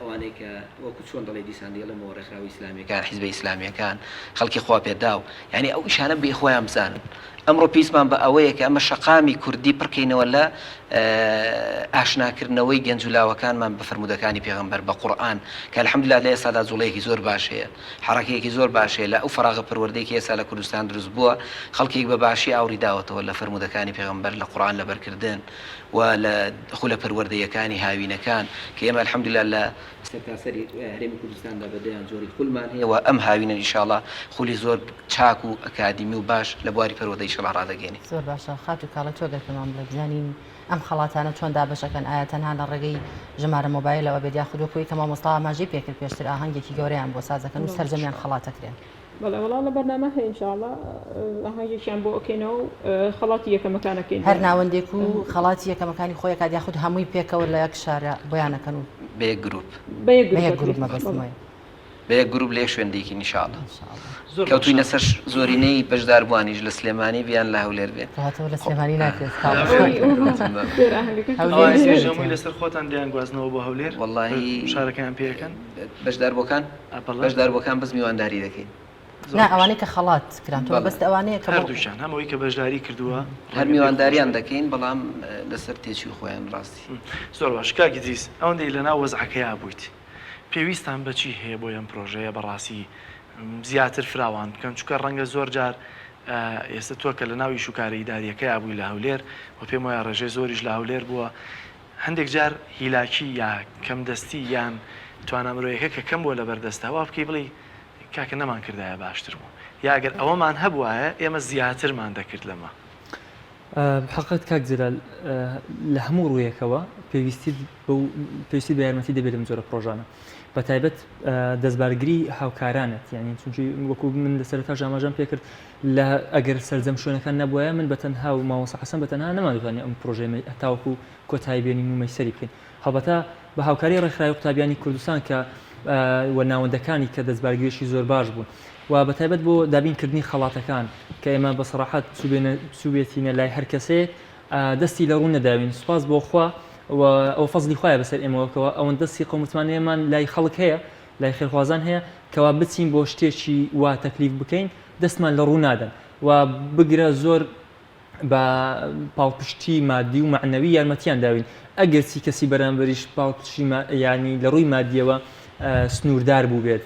Speaker 3: ئەوانەی کە وەکو چۆن دەڵێی دیسان دەیڵێمەوە ڕێکخراوە ئیسلامییەکان، حیزبە ئیسلامییەکان، خەڵکی خواپێداو، یەعنی ئەو ئیشانە بێ خۆیان بزانن. ئەمڕۆ پێویستمان بە ئەوەیە کە ئەمە شەقامی کوردی پڕکەینەوە لە ئاشناکردنەوەی گەنج و لاوەکانمان بە فەرموودەکانی پێغەمبەر، بە قورئان، کە الحمدللە لە ئێستادا جوڵەیەکی زۆر باش هەیە، حەڕەکەیەکی زۆر باش هەیە لە ئەو فەراغە پەروەردەی کە ئێستا لە کوردستان دروست بووە، خەڵکێک بە باشی ئاوڕی داوەتەوە لە فەرموودەکانی پێغەمبەر، لە قورئان لەبەرکردن و لە خولە پەروەردەییەکانی هاوینەکان کە ئێمە الحمدللە لە. سەرتاسەری هەرێمی کوردستاندا بە دەیان جۆری خولمان هەیە و ئەم هاوینە ئینشاڵا خولی زۆر چاک و ئەکادیمی و باش لە بواری پەروەردە ئیشەڵا ڕادەگەیەنین.
Speaker 1: زۆر باشە خاتوو کاڵێ تۆ گەر پێمان بڵێ بزانین ئەم خەڵاتانە چۆن دابەشەکەن ئایا تەنها لە ڕێگەی ژمارە مۆبایلەوە بێت یاخود وەکو ئەوەی کە مامۆستا ئاماژەی پێکرد پێشتر ئاهەنگێکی گەورەیان بۆ سازەکەن و سەرجەمیان خەڵاتەکرێن؟
Speaker 4: بەڵێ وەڵا لە بەرنامە هەیە ان شاء اللە ئاهەنگێکیان بۆ ئەکەینەوە و خەڵاتی یەکەمەکان ئەکەین.
Speaker 1: هەر ناوەندێک و خەڵاتی یەکەمەکانی خۆی ئەکات یاخود هەمووی پێکەوە لە یەک شارا بۆیان ئەکەن و.
Speaker 3: بە یەک گروپ.
Speaker 4: بە یەک
Speaker 1: بە یەک
Speaker 4: گروپ
Speaker 1: گروپ
Speaker 4: ئەکرێت
Speaker 1: مەبەستم وایە.
Speaker 3: بە یەک گروپ لە یەک شوێن دەیکەین ان شاء اللە.
Speaker 1: ان شاء اللە.
Speaker 2: زۆر باشە.
Speaker 3: کەوتوینە سەر زۆرینەی بەشداربووانیش لە سلێمانی بێ یان لە هەولێر بێ.
Speaker 1: کەواتە لە سلێمانی ناکرێت کاڵێ.
Speaker 2: ئەوان ئێستاش هەمووی لەسەر خۆتان دەیانگوازنەوە بۆ هەولێر؟
Speaker 3: وەڵاهی.
Speaker 2: شارەکەیان پێ ئەکەن؟
Speaker 3: بەشداربووەکان؟ بەشداربووەکان بەس میوانداری دەکەین.
Speaker 1: نا ئەوانەی کە خەڵات کران تۆ مەبەست ئەوانەیە کە
Speaker 2: هەردووکیان هەم ئەوەی کە بەشداری کردووە
Speaker 3: هەر میوانداریان دەکەین بەڵام لەسەر تێچووی خۆیان ڕاستی.
Speaker 2: زۆر باش کاک ئیدریس ئەوەندەی لەناو وەزعەکەیا بوویت پێویستان بە چی هەیە بۆ ئەم پرۆژەیە بەڕاستی زیاتر فراوان بکەن چونکە ڕەنگە زۆر جار ئێستا تۆ کە لەناو ئیش و کارە ئیداریەکەیا بووی لە هەولێر و پێم وایە ڕێژەی زۆریش لە هەولێر بووە هەندێک جار هیلاکی یا کەمدەستی یان توانا مرۆیەکە کە کەم بووە لەبەر دەستتا وا بکەی بڵێی کاکە نەمانکردایە باشتر بوو یا گەر ئەوەمان هەبوایە ئێمە زیاترمان دەکرد لەمە.
Speaker 5: حەقت کاک جەلال لە هەموو ڕوویەکەوە پێویستیت بەو پێویستیت بە یارمەتی دەبێت لەم جۆرە پڕۆژانە بە تایبەت دەستبارگری هاوکارانت یعنی چونکی وەکو من لە سەرەتاش ئاماژەم پێکرد لە ئەگەر سەرجەم شوێنەکان نەبوایە من بە تەنها و مامۆستا حەسەن بە تەنها نەماندەتوانی ئەم پڕۆژەیە هەتاوەکو کۆتایی بێنین و مەیسەری بکەین. هەڵبەتە بە هاوکاری ڕێکخراوی قوتابیانی کوردستان کە و ناوەندەکانی کە دەستبارگرێکی زۆر باش بوون و بە تایبەت بۆ دابین کردنی خەڵاتەکان کە ئێمە بە سەراحەت چووبێتینە لای هەر کەسێک دەستی لە ڕوو نەداوین سوپاس بۆ خوا و ئەوە فەزلی خوایە بەسەر ئێمەوە کەوا ئەوەندە سیقە و متمانەیەمان لای خەڵک هەیە لای خێرخوازان هەیە کەوا بچین بۆ شتێکی وا تەکلیف بکەین دەستمان لە ڕوو نادەن و بگرە زۆر بە پاڵپشتی مادی و مەعنەوی یارمەتیان داوین ئەگەرچی کەسی بەرامبەریش پاڵپشتی یانی لە ڕووی مادیەوە سنووردار بووبێت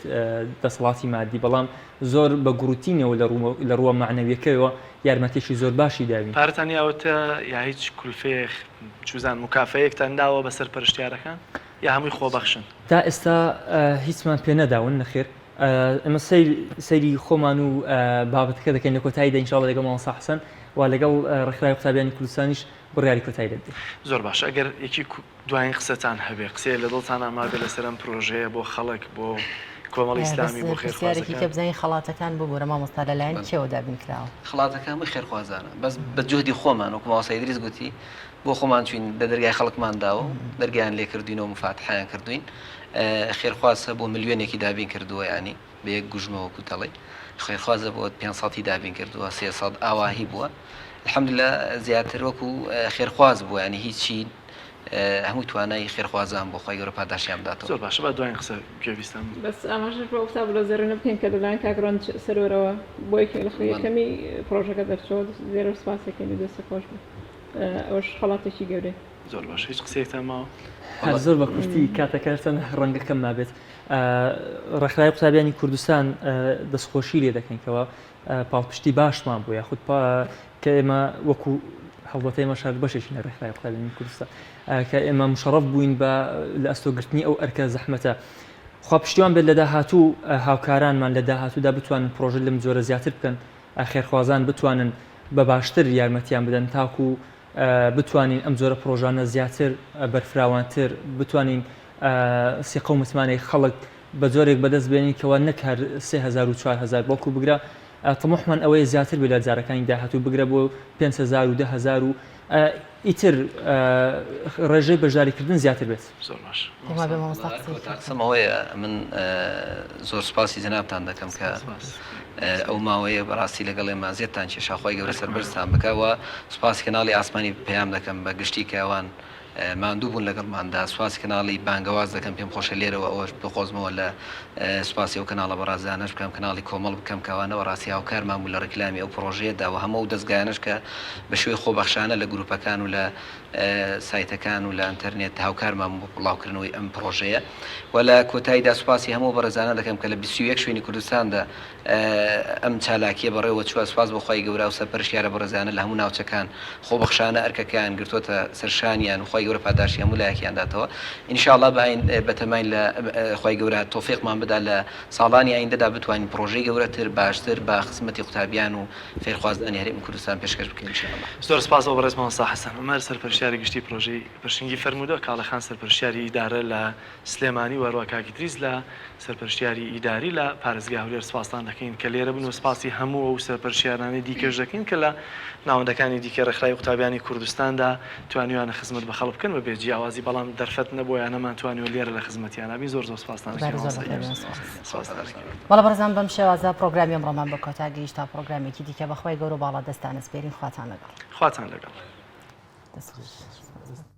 Speaker 5: دەسەڵاتی مادی بەڵام زۆر بە گوڕوتینەوە لە ڕووە مەعنەویەکەوە یارمەتێکی زۆر باشی داوین.
Speaker 2: پارەتان یاوەتە یا هیچ کولفەیەک چوزان موکافەیەکتان داوە بە سەرپەرشتیارەکان یا هەمووی خۆبەخشن؟
Speaker 5: تا ئێستا هیچمان پێ نەداون نەخێر. ئێمە سەیری خۆمان و بابەتەکە دەکەین لە کۆتاییدا ان شاء اللە لەگەڵ مامۆستا حەسەن و لەگەڵ ڕێکخراوی قوتابیانی کوردستانیش بڕیاری کۆتایی دەدرێت.
Speaker 2: زۆر باشە ئەگەر یەکی دوایین قسەتان هەبێ قسەیە لە دڵتانا مابێ لەسەر ئەم پرۆژەیە بۆ خەڵک بۆ کۆمەڵی ئیسلامی بۆ
Speaker 1: بەس پرسیارێکی کە
Speaker 2: خێرخوازەکان.
Speaker 1: بزانین خەڵاتەکان ببورە مامۆستا لەلایەن کێوە دابین کراوە؟
Speaker 3: خەڵاتەکە هەمووی خێرخوازانە بەس بە جوهدی خۆمان وەکو مامۆستا ئیدریس گوتی بۆ خۆمان چوین دە دەرگای خەڵکمان داوە و دەرگایان لێ کردوین و مفاتحەیان کردوین خێرخواز هەبوو ملیۆنێکی دابین کردووە یانی بە یەک گوژمە وەکو دەڵێی خێرخواز هەبووە 500 دابین کردووە 300 ئاواهی بووە الحمدلله زیاتر وەکو خێرخواز بووە ینی هیچی هەموو توانای خێرخوازان بۆ خی گەورە پاداشیان بداتەوە.
Speaker 2: زۆر باشە با دواین قسە گوێبیستان بن.
Speaker 4: بەس ئاماژەش بەو تابلۆ زێڕینە بکەین کە لەلایەن کاک ڕەنج سەروەرەوە بۆ یەکێک لە خولی یەکەمی پڕۆژەکە دەرچووە زێرەر سوپاسێکەین و دەستی خۆش بێت ئەوەش خەڵاتێکی گەورەیە.
Speaker 2: زۆر باش هیچ قسەیەکتان ماوە؟
Speaker 5: هەر زۆر بە کورتی کاتەکە هەرچەند ڕەنگە کەم مابێت ڕێکخراوی قوتابیانی کوردستان دەستخۆشی لێ دەکەین کەەوە پاڵپشتی باشمان بوو یاخود کە ئێمە وەکو هەڵبەتە ئێمە شار بەشێکی لە ڕێکخراوی قوتابیانی کوردستان کە ئێمە مشەڕەف بووین بە لە ئەستۆگرتنی ئەو ئەرکە زەحمەتە خوا پشتیوان بێت لە داهاتوو هاوکارانمان لە داهاتوودا بتوانن پرۆژە لەم جۆرە زیاتر بکەن خێرخوازان بتوانن بە باشتر یارمەتیان بدەن تاکو بتوانین ئەم جۆرە پرۆژانە زیاتر بەرفراوانتر بتوانین سیقە و متمانەی خەڵک بە جۆرێک بەدەست بێنین کەوا نەک هەر 3000 و 4000 بەڵکو بگرە تموحمان ئەوەیە زیاتر بێت لە جارەکانی داهاتوو بگرە بۆ 5000 و 10000 و ئیتر ڕێژەی بەشداریکردن زیاتر بێت.
Speaker 2: زۆر باش.
Speaker 1: پێم وابێ مامۆستا قسەی
Speaker 3: کۆتا قسەم ئەوەیە من زۆر سوپاسی جەنابتان دەکەم کە ئەو ماوەیە بەڕاستی لەگەڵ ئێمە ئەزیەتتان کێشا خوای گەورە سەربەرزتان بکا و سوپاسی کەناڵی ئاسمانی پەیام دەکەم بە گشتی کە ئەوان ماندوو بوون لەگەڵماندا سوپاسی کەناڵی بانگەواز دەکەم پێم خۆشە لێرەوە ئەوەش بقۆزمەوە لە سوپاسی ئەو کەناڵە بەڕازانەش بکەم کەناڵی کۆمەڵ بکەم کە ئەوانە بەڕاستی هاوکارمان بوون لە ڕیکلامی ئەو پڕۆژەیەدا و هەموو ئەو دەزگایانەش کە بە شێوەی خۆبەخشانە لە گروپەکان و لە سایتەکان و لە ئەنتەرنێت هاوکارمان بوون بۆ بڵاوکردنەوەی ئەم پڕۆژەیە و لە کۆتاییدا سوپاسی هەموو بەڕێزانە دەکەم کە لە 21 شوێنی کوردستاندا ئەم چالاکیە بەڕێوە چووە، سوپاس بۆ خوای گەورە ئەو سەرپەرشتیارە بەڕێزانە لە هەموو ناوچەکان خۆبەخشانە ئەرکەکەیان گرتۆتە سەر شانیان و خوای گەورە. گەورە پاداشتی هەموو لایەکیان داتەوە ان شاء اللە بەتەماین لە خوای گەورە تۆفیقمان بدا لە ساڵانی ئایندەدا بتوانین پڕۆژەی گەورەتر باشتر بە خزمەتی قوتابیان و فێرخوازانی هەرێمی کوردستان پێشکەش بکەین ان شاء اللە.
Speaker 2: زۆر سپاس بۆ بەڕێز مامۆستا حەسەن عومەر سەرپەرشتیاری گشتی پڕۆژەی پرشنگی فەرموودە، کاڵێ خان سەرپەرشتیاری ئیدارە لە سلێمانی و هەروەها کاک ئیدریس لە سەرپەرشتیاری ئیداری لە پارێزگای هەولێر سپاستان دەکەین کە لێرە بوون و سپاسی هەموو ئەو سەرپەرشتیارانەی دیکەش دەکەین کە لە ناوەندەکانی دیکەی ڕێکخراوی قوتابیانی کوردستاندا توانیویانە خزمەت بە خەڵک بکەن بە بێ جیاوازی بەڵام دەرفەت نەبووە یا نەمانتوانیوە لێرە لە خزمەتیانا بین زۆر زۆر سپاستان دەکەین مامۆستا گیان سپاستان دەکەین.
Speaker 1: بەڵێ بەڕێزان بەم شێوازە پڕۆگرامی ئەمڕۆمان بە کۆتا گەیشت تا پڕۆگرامێکی دیکە بەخوای گەورە و باڵا دەستان ئەسپێرین خواتان لەگەڵ.
Speaker 2: خواتان لەگەڵ.
Speaker 1: دەست خۆش.